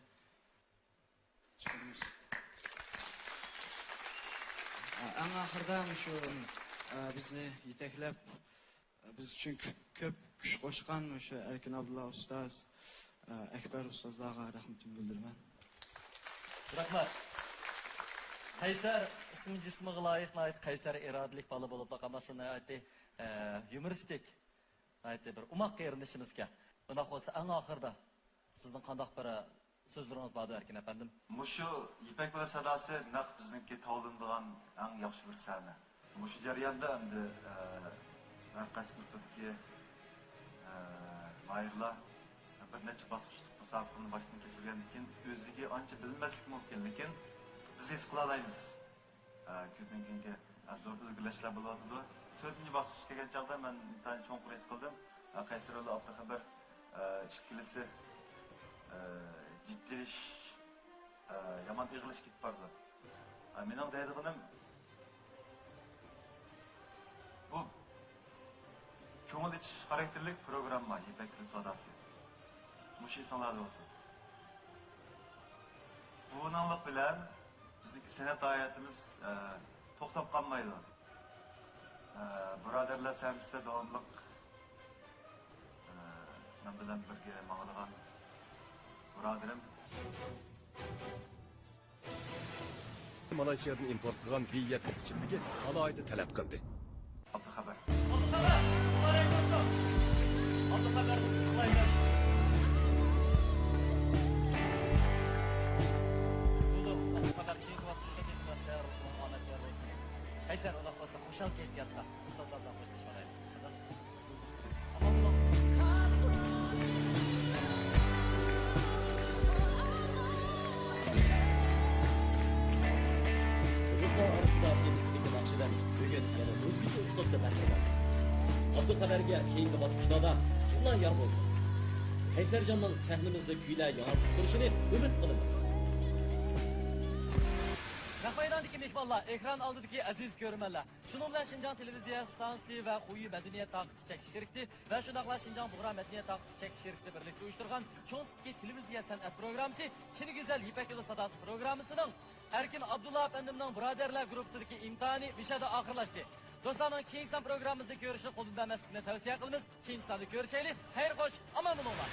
چىقىرىمىز. ئەڭ ئاخىرىدا مۇشۇ، ئە، بىزنى يېتەكلەپ، بىز ئۈچۈن كۆپ، كۆپ كۈچ قوشقان مۇشۇ ئەركىن ئابدۇللا ئۇستاز، ئەكبەر ئۇستازلارغا رەھمىتىمنى بىلدۈرىمەن. رەھمەت. قەيسەر ئىسمى جىسمىغا لايىق، ناھايىتى قەيسەر ئىرادىلىك بالا بولۇپلا قالماستىن، ناھايىتى، ئە، يۇمۇرىستىك، ناھايىتى بىر ئوماق قېرىندىشىمىزكەن. ئۇنداق بولسا، ئەڭ ئاخىرىدا سىزنىڭ قانداق بىر سۆزلىرىڭىز باردۇ، ئەركىن ئەپەندىم؟ مۇشۇ يىپەك پىلى ساداسى نەق بىزنىڭكى تاۋلىنىدىغان ئەڭ ياخشى بىر سەھنە. مۇشۇ جەرياندا ئەمدى، ئە، ھەر قايسى گۇرۇپپىدىكى، ئە، ماھىرلار بىر نەچچە باسقۇچلۇق مۇسابىقىنى باشتىن كەچۈرگەندىن كېيىن ئۆزىگە ئانچە بىلمەسلىكى مۇمكىن، لېكىن بىز ھېس قىلالايمىز. ئە، كۆپتىن كېيىنكى، ئە، زور ئىلگىرىلەشلەر بولۇۋاتىدۇ. تۆتىنچى باسقۇچقا كەلگەن چاغدا مەن ئىنتايىن چوڭقۇر ھېس قىلدىم. ئە، قەيسەر بىلەن ئابدۇخەبەر، ئە، ئىككىلىسى، ئە، جىددىيلىشىش، ئە، يامان ئېغىرلىشىپ كېتىپ بارىدۇ. ئە، مېنىڭ دەيدىغىنىم، بۇ كۆڭۈل ئېچىش خاراكتېرلىك پروگرامما يىپەك يولى ساداسى. مۇشۇ ئېسىڭلاردا بولسۇن. بۇنىڭلىق بىلەن بىزنىڭكى سەنئەت ھاياتىمىز، ئە، توختاپ قالمايدۇ. ئە، بۇرادەرلەر سەھنىسىدە داۋاملىق، ئە، مەن بىلەن بىرگە ماڭىدىغان بۇرادىرىم. مالايسىيادىن ئىمپورت قىلغان بىيەتلىك ئىچىملىكى ئالاھىدە تەلەپ قىلدى. ئابدۇخەبەر. ئابدۇخەبەر، مۇبارەك بولسۇن. ئابدۇخەبەرنى قۇتلۇقلايمىز. بولدى، ئابدۇخەبەر كېيىنكى باسقۇچقا كېتىپ تەييارلىقىڭىزغا ئامەت يار بولسۇن. قەيسەر، ئۇنداق بولسا خۇشال كەيپىياتتا ئۇستازلار بىلەن خوشلىشىپ ئالايلى. ئامانمۇ؟ يۇرتلار ئارىسىدا ئېمىسىدىكى ناخشىلار بۈگۈن يەنە ئۆزگىچە ئۇسلۇبتا بەھرىلەندى. ئابدۇخەۋەرگە كېيىنكى باسقۇچلاردا ئۇتۇقلار يار بولسۇن. قەيسەرجاننىڭ سەھنىمىزدە كۈيلەر ياڭراپ تۇرۇشىنى ئۈمىد قىلىمىز. نەق مەيداندىكى مېھمانلار، ئېكران ئالدىدىكى ئەزىز كۆرۈرمەنلەر، شۇنىڭ بىلەن شىنجاڭ تېلېۋىزىيە ئىستانسىسى ۋە خۇيى مەدەنىيەت تارقىتىش چەكلىك شىركىتى ۋە شۇنداقلا شىنجاڭ بۇغرا مەدەنىيەت تارقىتىش چەكلىك شىركىتى بىرلىكتە ئۇيۇشتۇرغان چوڭ تىپتىكى تېلېۋىزىيە سەنئەت پروگراممىسى چىن گۈزەل يىپەك يولى ساداسى پروگراممىسىنىڭ ئەركىن ئابدۇللا ئەپەندىمنىڭ بۇرادەرلەر گۇرۇپپىسىدىكى ئىمتىھانى مۇشۇ يەردە ئاخىرلاشتى. دوستلارنىڭ كېيىنكى سان پروگراممىمىزنى كۆرۈشنى قولدىن بەرمەسلىكنى تەۋسىيە قىلىمىز. كېيىنكى ساندا كۆرۈشەيلى. خەير خوش، ئامان بولۇڭلار.